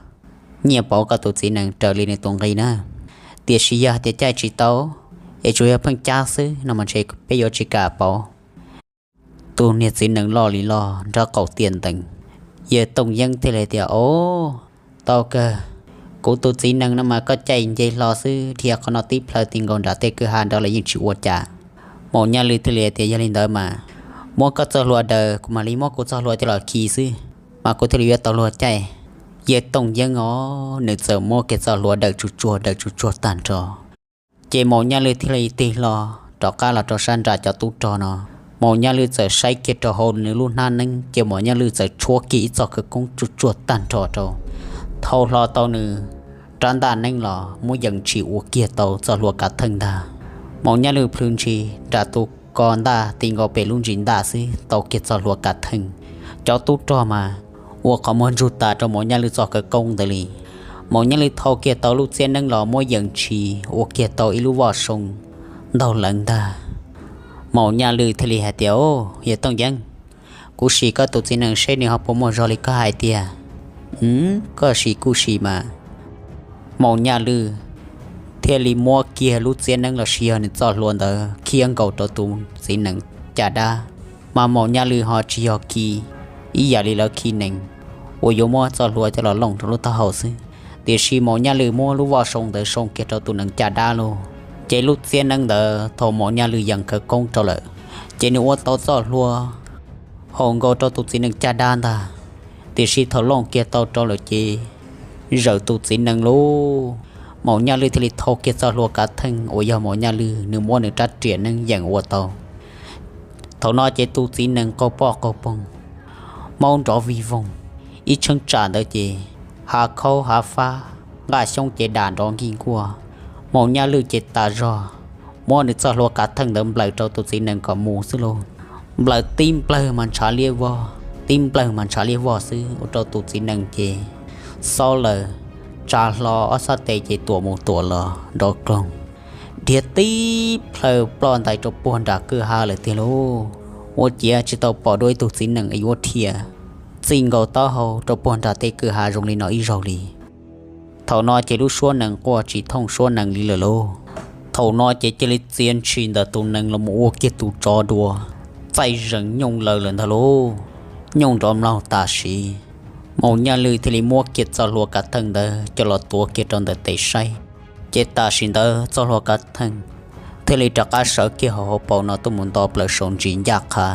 nyiaj pauv koj tus txiv nees raws li nws tus nqi na. Tiam sis yog hais tias caij tsis tau, es tsuas yog pheej cab xwb no mas ntshe peb yuav tsis kam pauv. Tus niag txiv nees loj li loj nrab qaum tiaj ntees, yawg Tooj Yeeb thiaj li tias, Ob, tau kawg, kuv tus txiv nees no mas koj caij nce hlo xwb, dhia qhov no tib plhaw ti nkaus nram tej kwj ha nrad los yeej tsis ua cas. Maum Nyaj Lwj thiaj li tias, Yog li ntawd mas Muab koj txoj hlua daws, kuv mam li muab kuv txoj hlua coj los khi xwb, mas kuv thiaj li yuav tau luag caij. Yawg Tooj Yeeb os, nws txawm muab kiag txoj hlua daws tsuj tsuag daws tsuj tsuag tag nrho. Ces Maum Nyaj Lwj thiaj li tig hlo rov qab los rau sab nram cov tub rog no. Maum Nyaj Lwj txawm saib kiag rau hauv nws lub hnab neeb, ces Maum Nyaj Lwj txawm tshuab kiag ib txoj khawv koob tsuj tsuag tag nrho rau, thau hlo tau nws rab ntaj neeb los muab yees ntshis ua kiag tau txoj hlua kav theej ntag. Maum Nyaj Lwj plhws ntshis nram tus ko ntaj ti nkaus pem lub ntsis ntaj xwb tau kiag txoj hlua kav theej. Cov tub rog mas ua qhov muag ntsug tas rau Maum Nyaj Lwj txoj khawv koob ntawd li. Maum Nyaj Lwj thau kiag tau lub txiab neeb los muab yees ntshis ua kiag tau ib lub voj soo ntaug leev ntag. Maum Nyaj Lwj thiaj li hais tias, Au, yawg Tooj Yeeb, kuv sim koj tus txiv nees seb nws ho puas muaj zog li koj hais tiag. Koj sim kuj sim mas. Maum Nyaj Lwj thiaj li muab kiag lub txiab neeb los sis yog nws txoj hlua ntawd khiab nkaus rau tus txiv nees caj dab, mas Maum Nyaj Lwj ho tsis yog khi ib yam li lawv khi nees uas yuav muab txoj hlua coj los looj rau lub taub hau xwb, tiam sis Maum Nyaj Lwj muab lub voj soo ntawd soo kiag rau tus nees caj dab lauj. Ces lub txiab neeb ntawd thaum Maum Nyaj Lwj yees khawv koob rau lawm, ces nws ua tau txoj hlua haum nkaus rau tus txiv nees caj dab ntag. Tiam sis thaum looj kiag tau rau lawm ces zawm tus txiv nees lauj. Maum Nyaj Lwj thiaj li thau kiag txoj hlua kav theej uas yog Maum Nyaj Lwj nws muab nws rab riam neeb yees ua tau. Thaum no ces tus txiv nees qaug poj qaug poog, maub nrov vig voog, ib cheeb tsam ntawd ces hav khaub hav fab, nqaj xyoob ces dam nrov nkig nkuaj. Maum Nyaj Lwj ces tas zog muab nws txoj hlua kav theej ntawd nplawm rau tus txiv nees kom mus xwb lauj. Nplawm tib nplawg mas ntshav liab vog, tib nplawg mas ntshav liab vog xwb ua rau tus txiv nees ces xob lawm, tsa hlo ob sab tes ces tuam mus tuam los nrov kloog, dhia tib plhaw ploj ntais rau puag nram kwj ha lawm tiag lauj. Ua ciav tsis tau pom dua ib tug txiv nees yuav dhia txij nkaus taub hau rau puag nram tej kwj ha zoo li no ib zaug li. Thaum no ces lub suab nees quaj tsis thooj suab nees li lawm lauj. Thaum no ces cia li txia ntshis ntawm tus nees los mus ua kiag tus tsov dua, txaij zees nyooj laws lawm ntag lauj. Nyooj nrov mlaug tam sim, Maum Nyaj Lwj thiaj li muab kiag txoj hlua kav theej ntawd coj los tuav kiag rau ntawm tes saib. Ces tam sim ntawd txoj hlua kav theej thiaj li rov qab sawv kiag hauv hauv paus no tuaj mus nto plaws saum ntsis ncaj qha,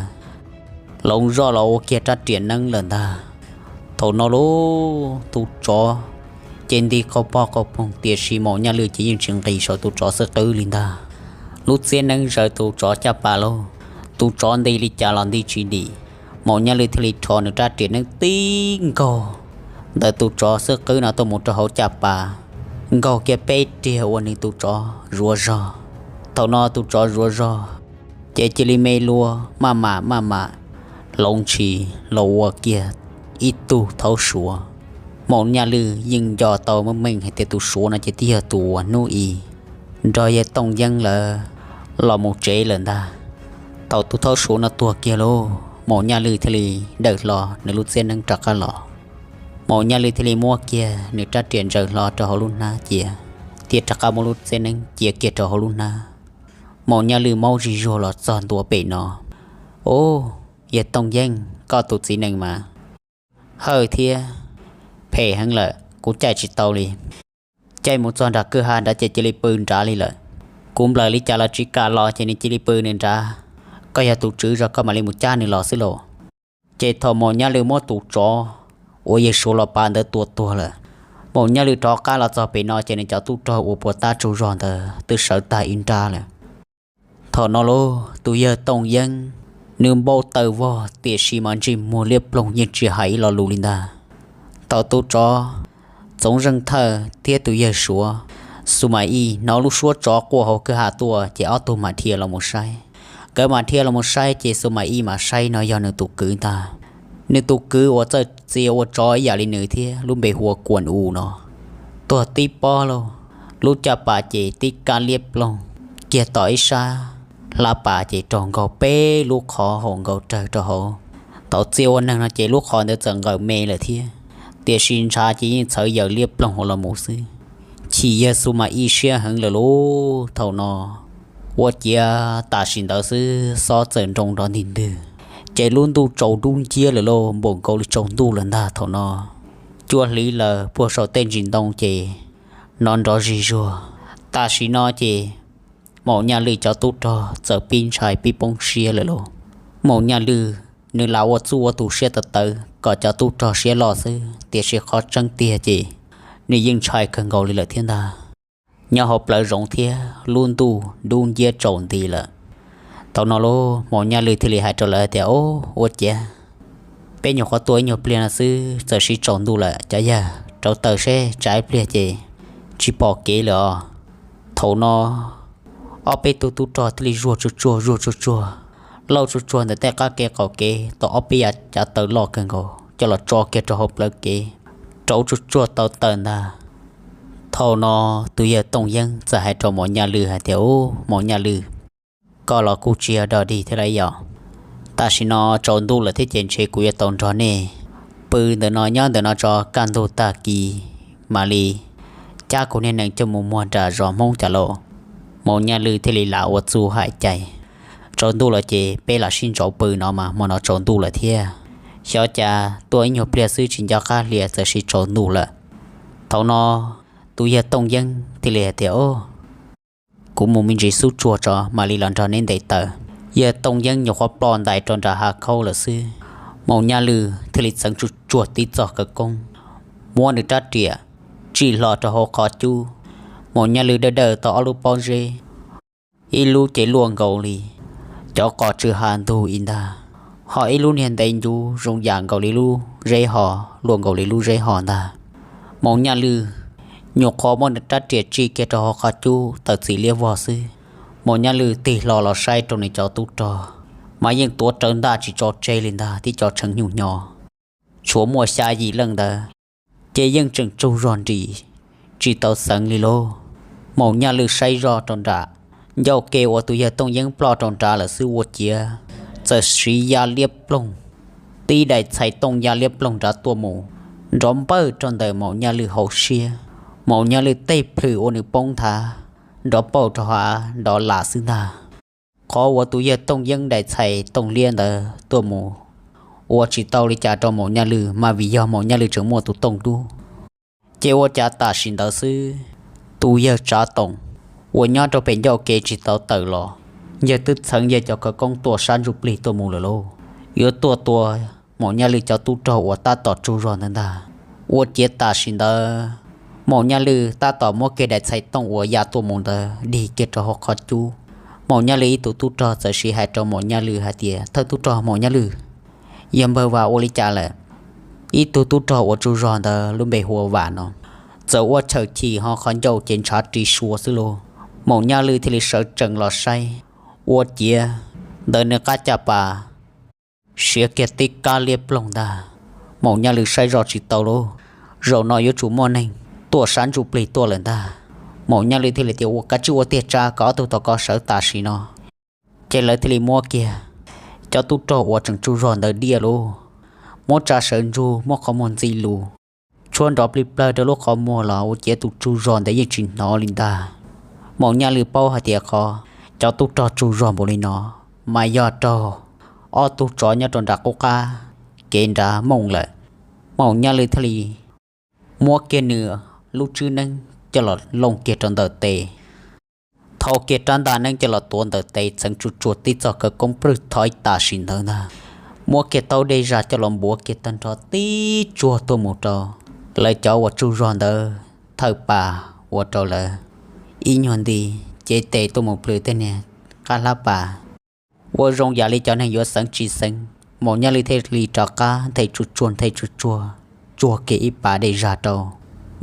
hloov zoj los ua kiag rab riam neeb lawm ntag. Thaum no lauj, tus tsov ces nti qaug pog qaug poog, tiam sis Maum Nyaj Lwj ces yeej tsis nqis saum tus tsov xwb qwb li ntag. Lub txiab neeb zawv tus tsov caj pas lauj, tus tsov nti li cas los nti tsis dim. Maum Nyaj Lwj thiaj li rho nws rab riam neeb tib nkaug ntawm tus tsov xwb qwb no tuaj mus rau hauv caj pas, nkaug kiag peb riag ua nws tus tsov zuav zog. Thaum no tus tsov zuav zog ces cia li me lua maj mam maj mam hloov ntshis los ua kiag ib tug thaub suav. Maum Nyaj Lwj yeej nco tau meej meej hais tias tus suav no ces twb yog tus uas hnub i nrog yawg Tooj Yeeb lawv los mus tsev lawm ntag. Thaum tus thaub suav no tuag kiag lauj, Maum Nyaj Lwj thiaj li dawm hlo nws lub txiab neeb rov qab los. Maum Nyaj Lwj thiaj li muab kiag nws rab riam ntsaws hlo rau hauv lub hnab cia, thiaj rov qab muab lub txiab neeb cia kiag rau hauv lub hnab. Maum Nyaj Lwj maub zig zuag los txog ntua pem no. Ub, yawg Tooj Yeeb, koj tus txiv nees mas hawj thiab phem heev lawm, kuv caij tsis tau li. Caij mus txog nram kwj ha nrad ces cia li pw nrad li lawm. Kuv nplawm li cas los tsis kam los ces nws cia li pw nws nrad. Koj yog tus tswv zog koj mam li mus cab nws los xwb lauj. Ces thaum Maum Nyaj Lwj muab tus tsov uas yawg suav los pa ntawd tua tuag lawm, Maum Nyaj Lwj rov qab los txog pem no ces nws cov tub rog uas puas tab tsaug zog ntawd twb sawv tag ib nrab lawm. Thaum no lauj, tus yawg Tooj Yeeb nws npau taws vog, tiam sis mas ntsej muag liab ploog yeej tsis hais ib lo lus li ntag. Thaum tus tsov Txoov Zeej Thawj thiab tus yawg suav Xu Mas Ij hnov lub suab tsov quaj hauv kwj ha tuaj ces ob tug mam dhia los mus saib. Nkawd mam dhia los mus saib ces Xu Mas Ij mam saib no yog nws tus kwv ntag. Nws tus kwv uas txawj txia ua tsov ib yam li nws thiab, lub npe hu ua Kuam U no, tuag tib pob lauj. Lub caj pas ces tib kab liab ploog, kiag tom ib sab hlab pas ces raug nkaug peb lub qhov haum nkaus rawg rau hauv. Thaum txia ua neeg no ces lub qhov ntawd txawm nqawm me lawm thiab, tiam sis ntshav ces yeej txhawv yaws liab ploog hauv los mus xwb. Chim yawg Xu Mas Ij siab heev lawm lauj. Thaum no ua ciav tam sim ntawd xwb xob txawm nroo nrov ntig ntwg, ces lub ntuj tsaus dub nciab lawm lauj, npaum nkaus li tsaus ntuj lawm ntag. Thaum no cua hliv lawm, puag saum tej ntsis ntoo ces nov nrov zig zuag. Tam sim no ces Maum Nyaj Lwj cov tub rog txawm pib ntshai pib poob siab lawm lauj. Maum Nyaj Lwj nws lam ua txuj ua tus siab tawv tawv kom cov tub rog siab loj xwb, tiam sis qhov tseeb tiag ces nws yeej ntshai kawg nkaus li lawm thiab ntag. Nyob hauv plawv zoov thiab lub ntuj dub nciab tsaus nti lawm. Thaum no lub Maum Nyaj Lwj thiaj li hais rau lawv tias, Ub, ua ciav peb nyuam qhuav tuaj ib nyuag pliag no xwb txawm siv tsaus ntuj lawm, cov yawg rauv taws seb tsam ib pliag ces tsis pom kev lawm os. Thaum no ob peb tug tub rog thiaj li zuag tsuag tsuag zuag tsuag tsuag, lauj tsuag tsuag ntawm tej qab kev qaum kev tau ob peb yav cav taws loj kawg nkaus coj los tso kiag rau hauv plawv kev, rauv tsuag tsuag tau taws ntag. Thaum no tus yawg Tooj Yeeb txawm hais rau Maum Nyaj Lwj hais tias, Ub, Maum Nyaj Lwj, koj los kuj tsis yog dog dig thiab lauj yom. Tam sim no tsaus ntuj lawm thiab ces ntshe kuv yuav tau nrog nej pw ntawm no nyob ntawm no tso kaj ntug tag kis mam li cab kuv niag nees coj mus muag nram zos Hmoob cas lauj. Maum Nyaj Lwj thiaj li lam ua txuj hais cais, Tsaus ntuj lawm ces peb lam sib ntsauv pw no mas hmo no tsaus ntuj lawm thiab. Xyov cas tuaj ib nyuag pliag xwb tsis nco qab hlias txawm siv tsaus ntuj lawm. Thaum no tus yawg Tooj Yeeb thiaj li hais tias, Kuv mus me ntsis xub tsuag tso mam li los nrog neb ntes taws. Yawg Tooj Yeeb nyuam qhuav ploj ntais rau nram hav khaub lawm xwb, Maum Nyaj Lwj thiaj li txeev tsuj tsuag tib txoj khawv koob, muab nws rab riam tsim hlo rau hauv qhov cub. Maum Nyaj Lwj dawj dawj tau ob lub pob zeb, ib lub ces luaj nkaus li cov qos tsw ha ntug ib ntag, ho ib lub niag ntev ncuv zoo yam nkaus li lub zeb ho, luaj nkaus li lub zeb ho ntag. Maum Nyaj Lwj nyuam qhuav muab nws rab riam tsim kiag rau hauv qhov cub tawm txim liab vog xwb, Maum Nyaj Lwj tig hlo los saib rau nws cov tub rog mas yeej tuav rawv ntaj tsis tso tseg li ntag, tib co tshee nyuj hnyo tshuav muaj xya yim leej ntawd ces yeej tseem tsaug zog nrim tsis tau xeev li lauj. Maum Nyaj Lwj saib zoj rau nram ncauj ke uas tus yawg Tooj Yeeb ploj rau nrad lawm xwb ua ciav txawm siv ya liab ploog, tib daim txhais tooj ya liab ploog nrad tuaj mus nrov npawj rau ntawm Maum Nyaj Lwj hauv siab. Maum Nyaj Lwj tej plhws ua nws poob nthav nrov pauj rau hav nrov lam xwb ntag. Qhov uas tus yawg Tooj Yeeb daim txhais tooj liab ntawd tuaj mus ua tsis tau li cas rau Maum Nyaj Lwj mas vim yog Maum Nyaj Lwj tseem muaj tus tooj dub. Ces ua cas tam sim ntawd xwb, tus yawg Tsav Toom uas nyob rau pem ncauj kev tsis tau tawm los, yawg twb txheev yawg cov khawv koob tuaj sab ntsuj plig tuaj mus lawm lauj, yuav tuaj tua Maum Nyaj Lwj cov tub rog uas tab tom tsaug zog ntawd ntag. Ua ciav tam sim ntawd Maum Nyaj Lwj tab tom muab kiag daim txhais tooj uas ya tuaj mus ntawd dig kiag rau hauv qhov cub. Maum Nyaj Lwj ib tug tub rog txawm siv hais rau Maum Nyaj Lwj hais tias, Thawj tub rog Maum Nyaj Lwj, yog npawg Vam ua li cas lawm? Ib tug tub rog uas tsaug zog ntawd lub npe hu ua Vam no, txawm ua chawm chim ho qhov ncauj ces ntshav ris sua xwb lauj. Maum Nyaj Lwj thiaj li sawv tsees los saib, ua ciav ntawm nws qab caj pas siav kiag tib kab liab ploog ntag. Maum Nyaj Lwj saib zoj tsis tau lauj, zaum no yuav tsum muaj neeg tuaj sab ntsuj plig tuaj lawm ntag. Maum Nyaj Lwj thiaj li tias, Ua kav tsij ua tiag tsa kom ob tug tau kov sawv tam sim no. Ces lawv thiaj li muab kiag cov tub rog uas tseem tsaug zog ntawd diaj lauj, muab tsa sawv ntsug, muab qhov muag ntxi lus, tshuab nrov plig plawg rau lub qhov muag los ua ciav tus tsaug zog ntawd yeej tsis hnov li ntag. Maum Nyaj Lwj paub hais tias qhov cov tub rog tsaug zog npaum li no mas yog raug ob tug tsov nyob rau nram qub qab kev nrad mooj lawm. Maum Nyaj Lwj thiaj li muab kiag nws lub tswb neeb coj los looj kiag rau ntawm tes, thau kiag rab ntaj neeb coj los tuav ntawm tes, txeev tsuj tsuag tib txoj khawv koob plwj thov tam sim ntawd ntag, muab kiag taub dej zag coj los npuav kiag tag nrho tib tsuag tuaj mus rau lawv cov uas tsaug zog ntawd thawj pas, ua rau lawv ib nyuag nti cev tes tuaj mus plhws tej niag qab hlab pas ua zoo yam li cov neeg yuav xeev tsis xeev. Maum Nyaj Lwj thiaj li rov qab nthe tsuj tsuag nthe tsuj tsuag tsuag kiag ib pas dej zag rau,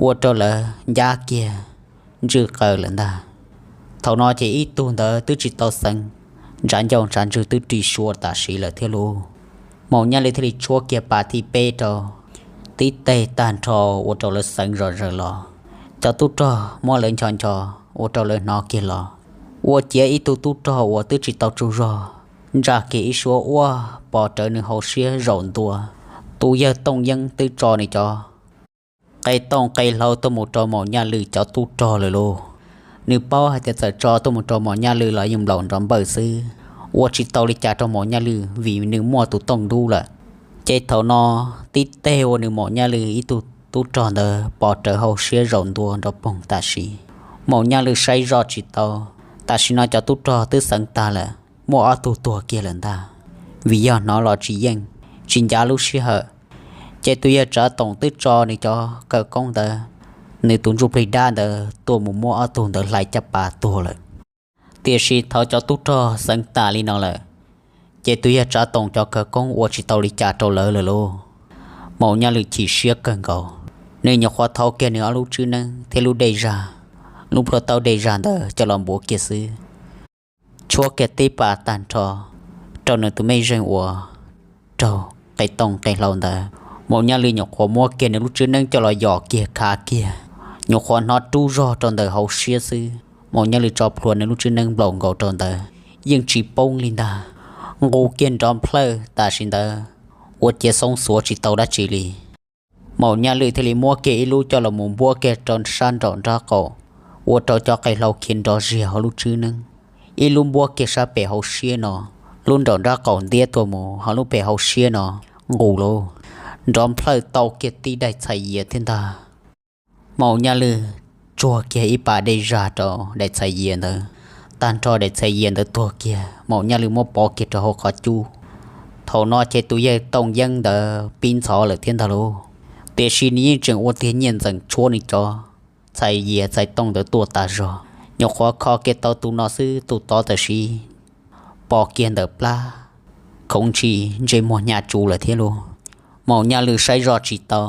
ua rau lawv ncab kiag ntswj qaws lawm ntag. Thaum no ces ib tug ntawd twb tsis tau xeev, ntshav ncauj ntshav ntswg twb ris sua tam sim lawm thiab lauj. Maum Nyaj Lwj thiaj li tshuab kiag pas thib peb rau, tib teg tag nrho ua rau lawv xeev zom zaws los. Cov tub rog muab lawv ncho ncho ua rau lawv hnov kiag los, ua ciav ib tug tub rog uas twb tsis tau tsaug zog ntsaj kiag ib suab uab pos rawv nws hauv siab zaum ntua. Tus yawg Tooj Yeeb twb tso nws cov qe tooj qe hlau tuaj mus rau Maum Nyaj Lwj cov tub rog lawm lauj. Nws paub hais tias txawm tso tuaj mus rau Maum Nyaj Lwj los yeej nplaum nrov npawj xwb, ua tsis tau li cas rau Maum Nyaj Lwj vim nws muaj tus tooj dub lawm. Ces thaum no tib teg ua nws Maum Nyaj Lwj ib tug tub rog ntawd pos rawv hauv siab zaum ntua nrov poog tam sim. Maum Nyaj Lwj saib zoj tsis tau, tam sim no cov tub rog twb xeev tag lawm, muaj ob tug tuag kiag lawm ntag. vim yog hnov los tsis yeej, tsis ncav lub sij hawm, ces tus yawg Tsav Toom twb tso nws cov khawv koob ntawd, nws tus ntsuj plig dab ntawd tuaj mus muab ob tug ntawd hlais caj pas tuag lawm. Tiam sis thaum cov tub rog xeev tas li no lawm, ces tus yawg Tsav Toom cov khawv koob ua tsis tau li cas rau lawv lawm lauj. Maum Nyaj Lwm chim siab kawg nkaus, nws nyuam qhuav thau kiag nws ob lub tswb neeb thiab lub dej zag, lub plhuav taub dej zag ntawd coj los npuav kiag xwb, tshuab kiag tib pas tag nrho rau nws tus mej zeej uas raug qe tooj qe hlau ntawd. Maum Nyaj Lwm nyuam qhuav muab kiag nws lub tswb neeb coj los yos kiag khav kiag, nyuam qhuav hnov rub zog rau ntawm hauv siab xwb. Maum Nyaj Lwm tso plhuav nws lub tswb neeb nplaum nkaus rau ntawd, yeej tsis poob li ntag, nqus kiag nrov nplhawj tam sim ntawd, ua ciav xoob xuav tsis tau dab tsi li. Maum Nyaj Lwm thiaj li muab kiag ib lub coj los mus npuab kiag rau sab nraum nraub qaum, ua rau cov qe hlau khiav nrov ziag hauv lub tswb neeb. Ib lub npuab kiag sab pem hauv siab no, lub nraum nraub qaum ntiab tuaj mus ho lub pem hauv siab no nqus lauj, nrov nplhawj tau kiag tib daim txhais yias thiab ntag. Maum Nyaj Lwm tsuag kiag ib pas dej zag rau daim txhais yias ntawd, tag nrho daim txhais yias ntawd tuag kiag, Maum Nyaj Lwm muab pov kiag rau hauv qhov cub. Thaum no ces tus yawg Tooj Yeeb ntawd pib ntxhov lawm thiab ntag lauj, tiam sis nws yeej tseem ua tiag nyiaj ntxeem tshuab nws cov txhais yias txhais tooj ntawd tuaj tas zog, nyuam qhuav kho kiag tau tus no xwb tus tod tam sim pom kiag ntawm plab, khoov ntshis ntsej muag hnyav tsuv lawm thiab lauj. Maum Nyaj Lwm saib zoj tsis tau,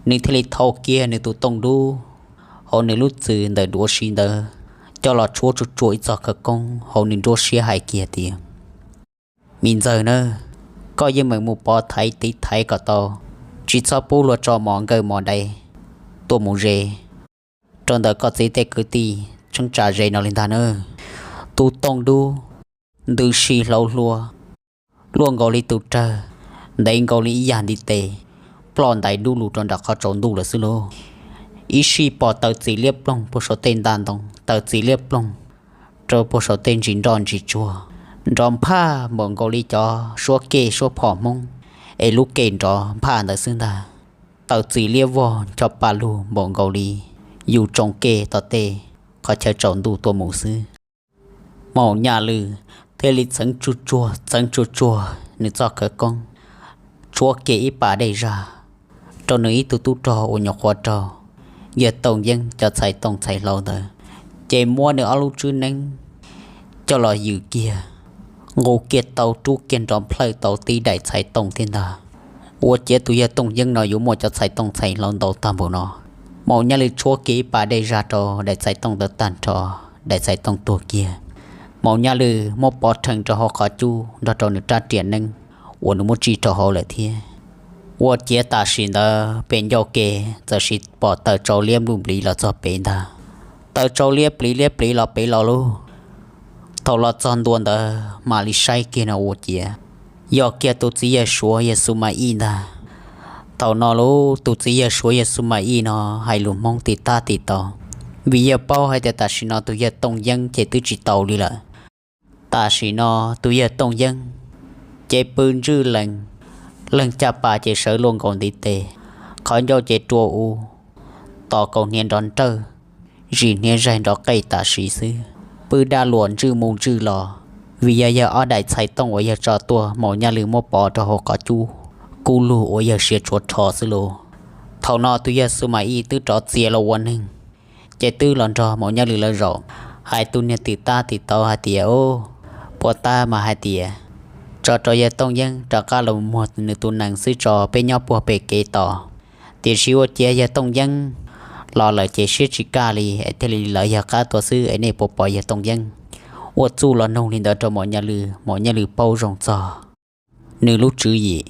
nws thiaj li thau kiag nws tus tooj dub hauv nws lub txwm ntawm duav si ntawd coj los tshuab tsuag tsuag ib txoj khawv koob hauv nws nruab siab hais kiag tias, Me ntxawg na, koj yeej meem mus pov thaiv tiv thaiv kom tau, tsis txhob pub luag tso mov nkawj mov dai tuaj mus ze rau ntawm koj txiv tej kwv tij tsheeb tsam ze no li ntag na. Tus tooj dub ntws si hlauv hlua, luaj nkaus li tus rawg, ntev nkaus li ib yam ntiv tes, ploj ntais dub lug rau nram qhov tsaus ntuj lawm xwb lauj. Ib sij pom taws txim liab ploog puag saum tej nta ntoo, taws txim liab ploog rau puag saum tej ntsis nroj ntsis tsuag, nrov nphaj npaum nkaus li cov suab kej suab phom Hmoob es lub kej nrov nphaj ntawd xwb ntag. Taws txim liab vog ncho pa lug npaum nkaus li yus tsoo kej tom tej qhov chaw tsaus ntuj tuaj mus xwb. Maum Nyaj Lwm thiaj li txeev tsuag tsuag txeev tsuag tsuag nws txoj khawv koob, tshuab kiag ib pas dej zag rau nws ib tug tub rog uas nyuam qhuav raug yawg Tooj Yeeb cov txhais tooj txhais hlau ntawd, ces muab nws ob lub tswb neeb coj los yws kiag, nqus kiag tau rub kiag nrov nplhawj tau tib daim txhais tooj thiab ntag. Ua ciav tus yawg Tooj Yeeb no yuav muaj cov txhais tooj txhais hlau ntau tag npaum no. Maum Nyaj Lwm tshuab kiag ib pas dej zag rau daim txhais tooj ntawd tag nrho, daim txhais tooj tuag kiag. Maum Nyaj Lwm muab pov rhees rau hauv qhov cub nrog rau nws rab riam neeb uas nws muab tsij rau hauv lawm thiab. Ua ciav tam sim ntawd pem ncauj ke txawm sis pom taws tsau liab npluj npliv los txog pem ntag. Taws tsau liab pliv liab pliv los pem los lauj. Thaum los txog ntua ntawd mam li saib kiag no ua ciav yog kiag tus txiv yawg Suav yawg Xu Ma Ij ntag. Thaum no lauj, tus txiv yawg Suav yawg Xu Ma Ij no hais lus Hmoob tiv tab tiv tau, vim yawg paub hais tias tam sim no tus yawg Tooj Yeeb ces twb tsis tau li lawm. Tam sim no tus yawg Tooj Yeeb ces pw ntswj lees, leeg caj pas ces sawv luaj nkaus ntiv tes, qhov ncauj ces rua u, tos kaus hniav nrov nrawj, zis hniav zaig nrov qej tam sim xwb, pw daj luam ntswj mus ntswj los. Vim yog yawg ob daim txhais tooj uas yawg tso tuaj Maum Nyaj Lwm muab pov rau hauv qhov cub, kub lug uas yawg siav tshuav rho xwb lauj. Thaum no tus yawg Xu Ma Ij twb rov txias los ua neeg, ces twb los nrog Maum Nyaj Lwm lawv zaum, hais tus niag tiv tab tiv tau hais tias, Puas tab mas hais tias tso rau yawg Tooj Yeeb rov qab los muag nws tus nees xwb tso, peb nyob puag pem kev tos. Tiam sis ua ciav yawg Tooj Yeeb los lawm ces siab tsis kaj li es thiaj li lawv yawg qab tuaj xwb, es nej puas pom yawg Tooj Yeeb? Ua txuj los nug li ntawd rau Maum Nyaj Lwm, Maum Nyaj Lwm paub zoo txog nws lub tswv yim.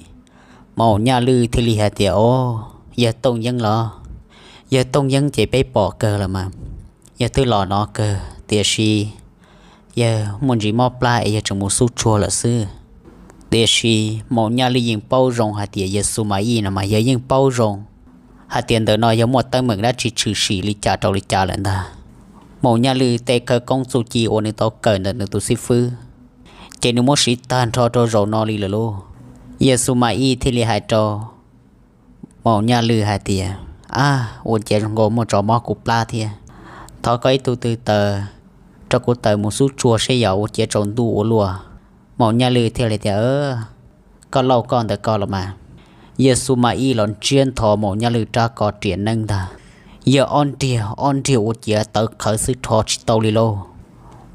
Maum Nyaj Lwm thiaj li hais tias, Au, yawg Tooj Yeeb los? Yawg Tooj Yeeb ces peb pom kawg los mas, yawg twb los no kawg, tiam sis yawg muaj ntsis mob plab es yawg tseem mus xub tsuag lawm xwb. Tiam sis Maum Nyaj Lwm yeej paub zoo hais tias yawg Xu Ma Ij no mas yawg yeej paub zoo hais tias ntawm no yog muaj teeb meem dab tsi tshwm sim li cas rau li cas lawm ntag. Maum Nyaj Lwm tej khawv koob txuj ci uas nws tau kawm ntawm nws tus xib fwb, ces nws muab siv tag nrho rau zaum no li lawm lauj. Yawg Xu Ma Ij thiaj li hais rau Maum Nyaj Lwm hais tias, Ab, ua ciav zoo nkaus muaj tsov mob kuv plab thiab. Thov koj ib tug tw taws rau kuv taws mus xub tsuag seb yog ua ciav tsaus ntuj ua luaj. Maum Nyaj Lwm thiaj li tias, koj lauj koj ntawd koj los mas. Yawg Xu Ma Ij los ntsiab nthos Maum Nyaj Lwm rab ko riam neeb ntag. Yawg ob nriag ob nriag ua ciav tawv qhawv xwb rho tsis tau li lauj.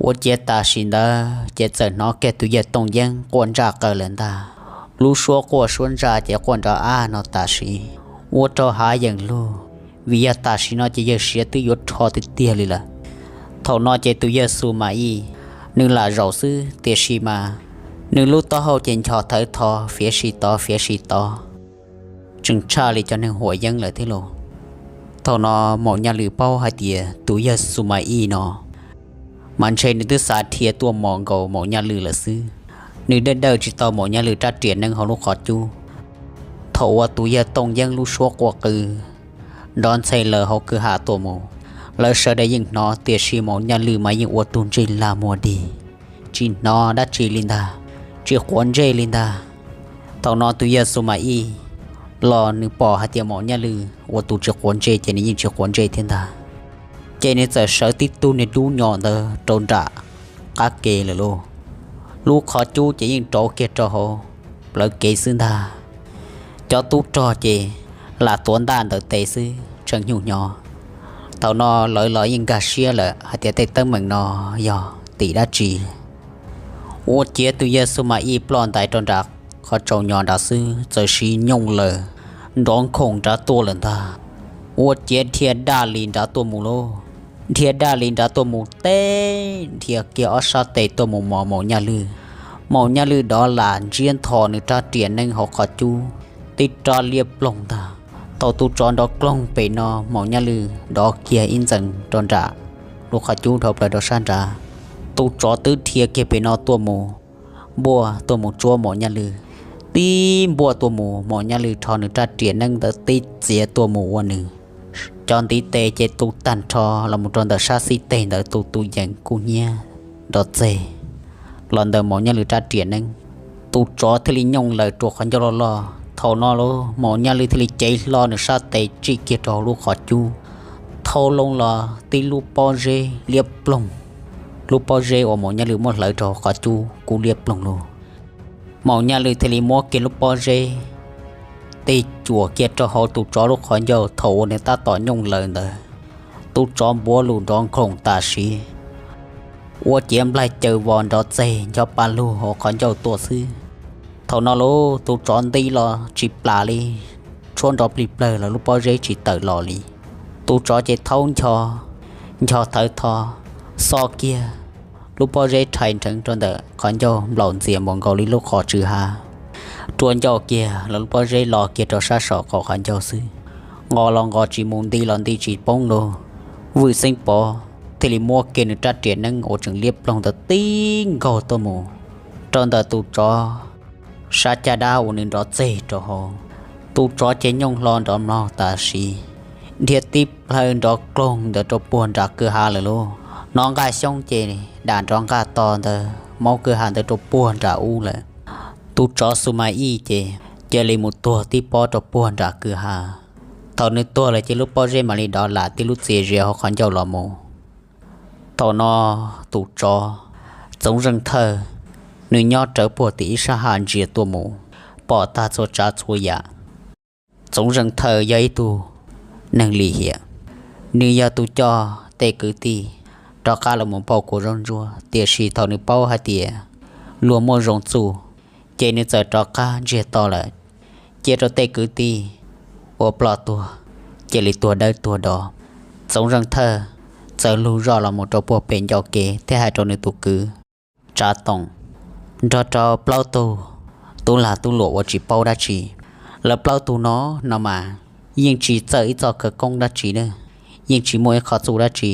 Ua ciav tam sim ntawd ces txawm hnov kiag tus yawg Tooj Yeeb quaj ntsaj qaws lawm ntag. Lub suab quaj suab ntsaj ces quaj nrov ab no tam sim, ua rau hav yeem lug, vim yog tam sim no ces yawg siav twb yuav rho tiag tiag li lawm. Thaum no ces tus yawg Xu Ma Ij, nws lam zaum xwb tiam sis mas nws lub taub hau ces nchos thawv tho fiav si tod fiav si tod, tseem tshaj li cov neeg huam yeeb lawm thiab lauj. Thaum no Maum Nyaj Lwm paub hais tias tus yawg Xu Ma Ij no mas ntshe nws twb xav dhia tuaj mos nkaus Maum Nyaj Lwm lawm xwb. Nws dawj dawj tsis tau Maum Nyaj Lwm rab riam neeb hauv lub qhov cub. Thaum uas tus yawg Tooj Yeeb lub suab quaj qw nrov ntxhe lawm hauv kwj ha tuaj mus, lawv sawv daws yeej hnov tiam sis Maum Nyaj Lwm mas yeej ua tug ntsej lag muag dig, tsis hnov dab tsi li ntag, tsis quav ntsej li ntag. Thaum no tus yawg Xu Ma Ij los nws pom hais tias Maum Nyaj Lwm ua tus tsis quav ntsej ces nws yeej tsis quav ntsej thiab ntag. Ces nws txawm sawv tib tug niag dub nyos ntawd rau nram qab ke lawm lauj. Lub qhov cub ces yeej rauv kiag rau hauv plawv kev xwb ntag. Cov tub rog ces lam tuav ntaj ntawm tes xwb tshee nyuj hnyo. Thaum no lawv los yeej nkag siab lawm hais tias tej teeb meem no yog tim dab tsi. Ua ciav tus yawg Xu Ma Ij ploj ntais rau nram qhov tsaus nyos nrad xwb txawm siv nyooj laws nrov nkhoom nrad tuaj lawm ntag. Ua ciav dhia daj li nrad tuaj mus lauj. Dhia daj li nrad tuaj mus teb, dhia kiag ob sab tes tuaj mus mos Maum Nyaj Lwm. Maum Nyaj Lwm dov lam ntsiab nthos nws rab riam neeb hauv qhov cub, tib rab liab ploog ntag. Thaum tus tsov nrov kloog pem no Maum Nyaj Lwm dov kiag ib ntxees rau nram lub qhov cub dhau plaws rau sab nrad. Tus tsov twb dhia kiag pem no tuaj mus npuaj tuaj mus tsuab Maum Nyaj Lwm. Tib npuaj tuaj mus Maum Nyaj Lwm rho nws rab riam neeb ntawd tib txiav tuaj mus ua nws cov ntiv tes ces tu tag nrho los mus rau ntawm sab xib teg ntawd, tus tus yeem kub hnyiab nrov txeg los ntawm Maum Nyaj Lwm rab riam neeb. Tus tsov thiaj li nyooj laws rua qhov ncauj loj loj. Thaum no lauj Maum Nyaj Lwm thiaj li cev hlo nws sab tes tsij kiag rau hauv lub qhov cub, thau loo los tib lub pob zeb liab ploog. Lub pob zeb uas Maum Nyaj Lwm muab hlawv rau hauv qhov cub kub liab ploog lauj. Maum Nyaj Lwm thiaj li muab kiag lub pob zeb tig cuam kiag rau hauv tus tsov lub qhov ncauj thaum uas nws tab tom nyooj laws ntawd. Tus tsov npuav lus nrov nkhoom tam sim, ua ciav nplaig caws vos nrov txeg ncho pa lug hauv qhov ncauj tuaj xwb. Thaum no lauj tus tsov nti los tsis plam li, tshuab nrov plig plawg los lub pob zeb tsis tawm los li. Tus tsov ces thaub ncho, ncho thawv tho, xo kiag lub pob zeb rhais nrheev rau ntawm qhov ncauj nplaum ntxias npaum nkaus li lub qhov tswv hav, rua ncauj kiag los lub pob zeb lo kiag rau sab saum qaum qhov ncauj xwb. Nqos los nqos tsis mus, nti los nti tsis poob lauj. Vwj Xeeb Pov thiaj li muab kiag nws rab riam neeb uas tseem liab ploog ntawd tib nkaug tuaj mus rau ntawm tus tsov sab caj dab uas nws nrov txeg rau hauv. Tus tsov ces nyooj hlo nrov mlog tam sim, dhia tib plhaw nrov kloog ntawd rau puag nram kwj ha lawm lauj. Hnov nqaj xyoob ces dam nrov nqaj to ntawd maub kwj ha ntawd rau puag nram ub lawm. Tus tsov Xu Ma Ij ces cia li mus tuag tib pob rau puag nram kwj ha. Thaum nws tuag lawm ces lub pob zeb mam li dov lam tib lub txias zias hauv qhov ncauj los mus. Thaum no tus tsov Txoov Zeej Thawj, nws nyob rawv puag tim ib sab ha ntsia tuaj mus, pom tag txhua tsav txhua yam. Txoov Zeej Thawj yog ib tug neeg lim hiam, nws yog tus coj tej kwv tij rov qab los mus pauj kua zaub ntsuab, tiam sis thaum nws paub hais tias luag muaj zoo txuj, ces nws txawm rov qab ntsiag to lawm, cia rau tej kwv tij uas ploj tuag cia li tuag dawb tuag do. Txoov Zeej Thawj txawm lug zoj los mus rau puag pem ncauj kev thiab hais rau nws tus kwv Tsav Toom nrog rau plaub tug tub lag tub luam uas tsis paub dab tsi. Lawv plaub tug no no mas yeej tsis txawj ib txoj khawv koob dab tsi na, yeej tsis muaj ib qho txuj dab tsi,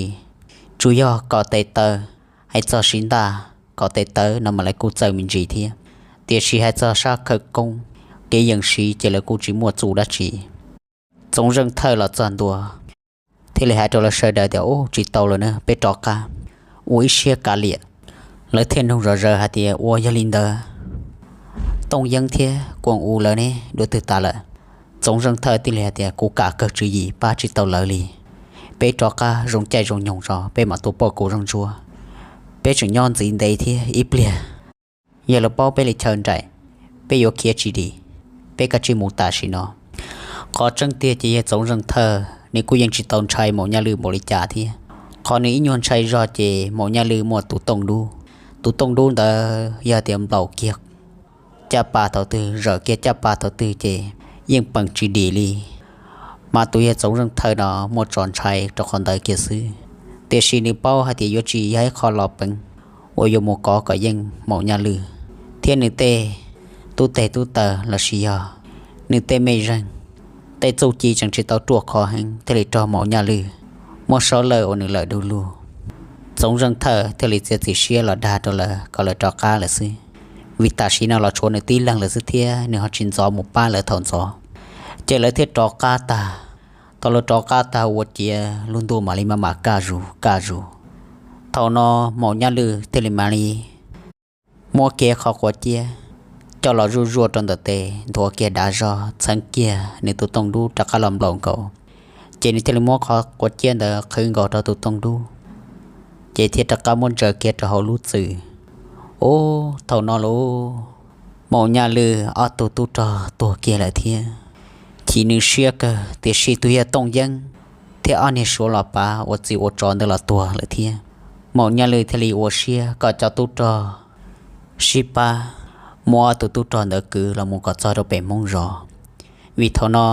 tsuas yog kom tes taw, hais txog siv ntaj kom tes taw no mas lawv kuj txawj me ntsis thiab, tiam sis hais txog sab khawv koob, kev yees siv ces lawv kuj tsis muaj txuj dab tsi. Txoov Zeej Thawj los txog ntua thiaj li hais rau lawv sawv daws tias, Ub, tsis tau lawm na, peb rov qab ua ib siab kav liam. Lawv thiaj nug zom zaws hais tias, Ua yog li ntawd, Tooj Yeeb thiab Kuam U lawv ne, dua twg tas lawm? Txoov Zeej Thawj thiaj li hais tias, Kuv kam kawg tswv yim pab tsis tau lawv li. Peb rov qab zoo caij zoo nyoog tso peb mam tuaj pauj kua zaub ntsuab. Peb tseem nyob ntxiv ntev thiab, ib pliag yog lawv paub peb li chaw nraim, peb yuav khiav tsis dim, peb kav tsij mus tam sim no. Qhov tseeb tiag ces yawg Txoov Zeej Thawj nws kuj yeej tsis tau ntshai Maum Nyaj Lwj npaum li cas thiab. Qhov nws ib nyuag ntshai zog ces Maum Nyaj Lwj muaj tus tooj dub. Tus tooj dub ntawd yog tias nplaum kiag caj pas thaum twg, zawm kiag caj pas thaum twg ces yeej peem tsis dim li. Mas tus yawg Txoov Zeej Thawj no muaj txoj ntshai rau qhov ntawd kiag xwb, tiam sis nws paub hais tias yuav tsis yog ib qho los peev uas yuav mus kov kom yeej Maum Nyaj Lwj thiab nws tej tub teg tub taws los sis yog nws tej mej zeeg, tej txuj ci tseem tsis tau ruaj khov heev thiaj li raug Maum Nyaj Lwj muab saub lawj ua nws lawm du lug. Txoov Zeej Thawj thiaj li txiav txim siab los dag rau lawv kom lawv rov qab lawm xwb, vim tam sim no los tshuav nws tib leeg lawm xwb thiab nws ho tsis ntxov mus pab lawv thaum ntxov. Ces lawv thiaj rov qab tag. Thaum lawv rov qab tag ua ciav lub ntuj mam li maj mam kaj zus kaj zus. Thaum no Maum Nyaj Lwj thiaj li mam li muab kiag qhov quav ciab coj los zuj zuaj rau ntawm tes, nthuav kiag dav zog, txheev kiag nws tus tooj dub rov qab los nplaum nkaus. Ces nws thiaj li muab qhov quav ciab ntawd qhwv nkaus rau tus tooj dub, ces thiaj rov qab muab ntsaws kiag rau hauv lub txwm. Ub, thaum no lauj, Maum Nyaj Lwj ob tug tub rog tuag kiag lawm thiab. Chim nws siab kawg, tiam sis tus yawg Tooj Yeeb thiab ob niag Suav los pav ua txiv ua tsov ntawd los tuag lawm thiab. Maum Nyaj Lwj thiaj li ua siab kom cov tub rog sib pab muab ob tug tub rog ntawd kwv los mus kom txog rau pem Hmoob zos, vim thaum no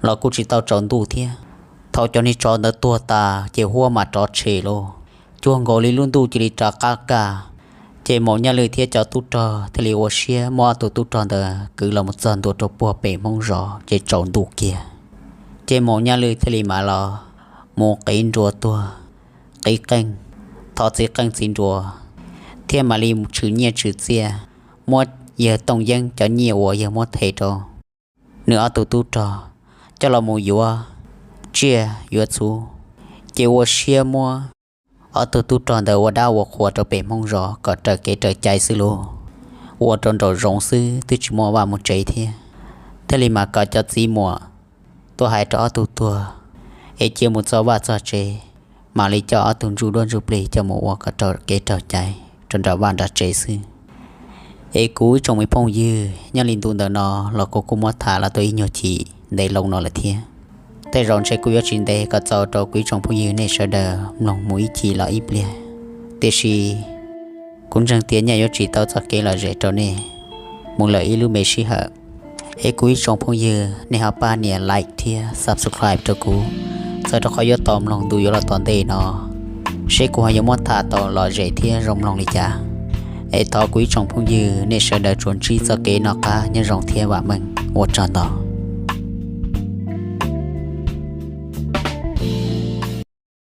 los kuj tsis tau tsaus ntuj thiab. Thaum cov niag tsov ntawd tuag tas ces huab mas rov tshem los cuag nkaus li lub ntuj cia li rov qab kaj. Ces Maum Nyaj Lwj thiab cov tub rog thiaj li ua siab muab ob tug tub rog ntawd kwv los mus txog ntua rau puag pem Hmoob zos ces tsaus ntuj kiag. Ces Maum Nyaj Lwj thiaj li mam los mus qiv nruas tuag, qiv qeej, thov txiv qeej txiv nruas, thiab mam li tshwm nyiaj tshwm txiaj, muab yawg Tooj Yeeb cov nyiaj uas yawg muab them rau nws ob tug tub rog coj los mus yuav tsiaj yuav txhu, ces ua siab muab ob tug tub rog ntawd ua dab ua qhua rau pem Hmoob zos kom raws kev raws cai xwb lauj. Ua rau nraum zoov xwb twb tsis muaj vaj muaj tsev thiab. Thiaj li mam kom cov txiv muam tuaj hais rau ob tug tuag, es cia mus txog vaj txog tsev, mam li coj ob tug ntsuj duab ntsuj plig coj mus ua kom raws kev raws cai rau nram vaj nram tsev xwb. Es kuv ib tsoom me phooj ywg, nyob li ntu ntawm no los kuv kuj muab tham los tau ib nyuag chim ntev loo no lawm thiab. Tej zaum ntshe kuv yuav tsis ntev kom txaus rau kuv ib tsoom phooj ywg nej sawv daws mloog mus ib chim los ib pliag, tiam sis kuv ntseeg tias nyaj yuav tsim tau txoj kev lom zem rau nej mus lawm ib lub me sij hawm. Es kuv ib tsoom phooj ywg, nej ho pab nias like thiab subscribe rau kuv, txhawm rau qhov yuav tos mloog ntu yuav los tom ntej no, seb kuv ho yuav muab tham tau lom zem thiab zoo mloog li cas. Es thov kuv ib tsoom phooj ywg nej sawv daws tsuas ntsib txoj kev noj qab nyob zoo thiab vam meej, ua tsaug ntau.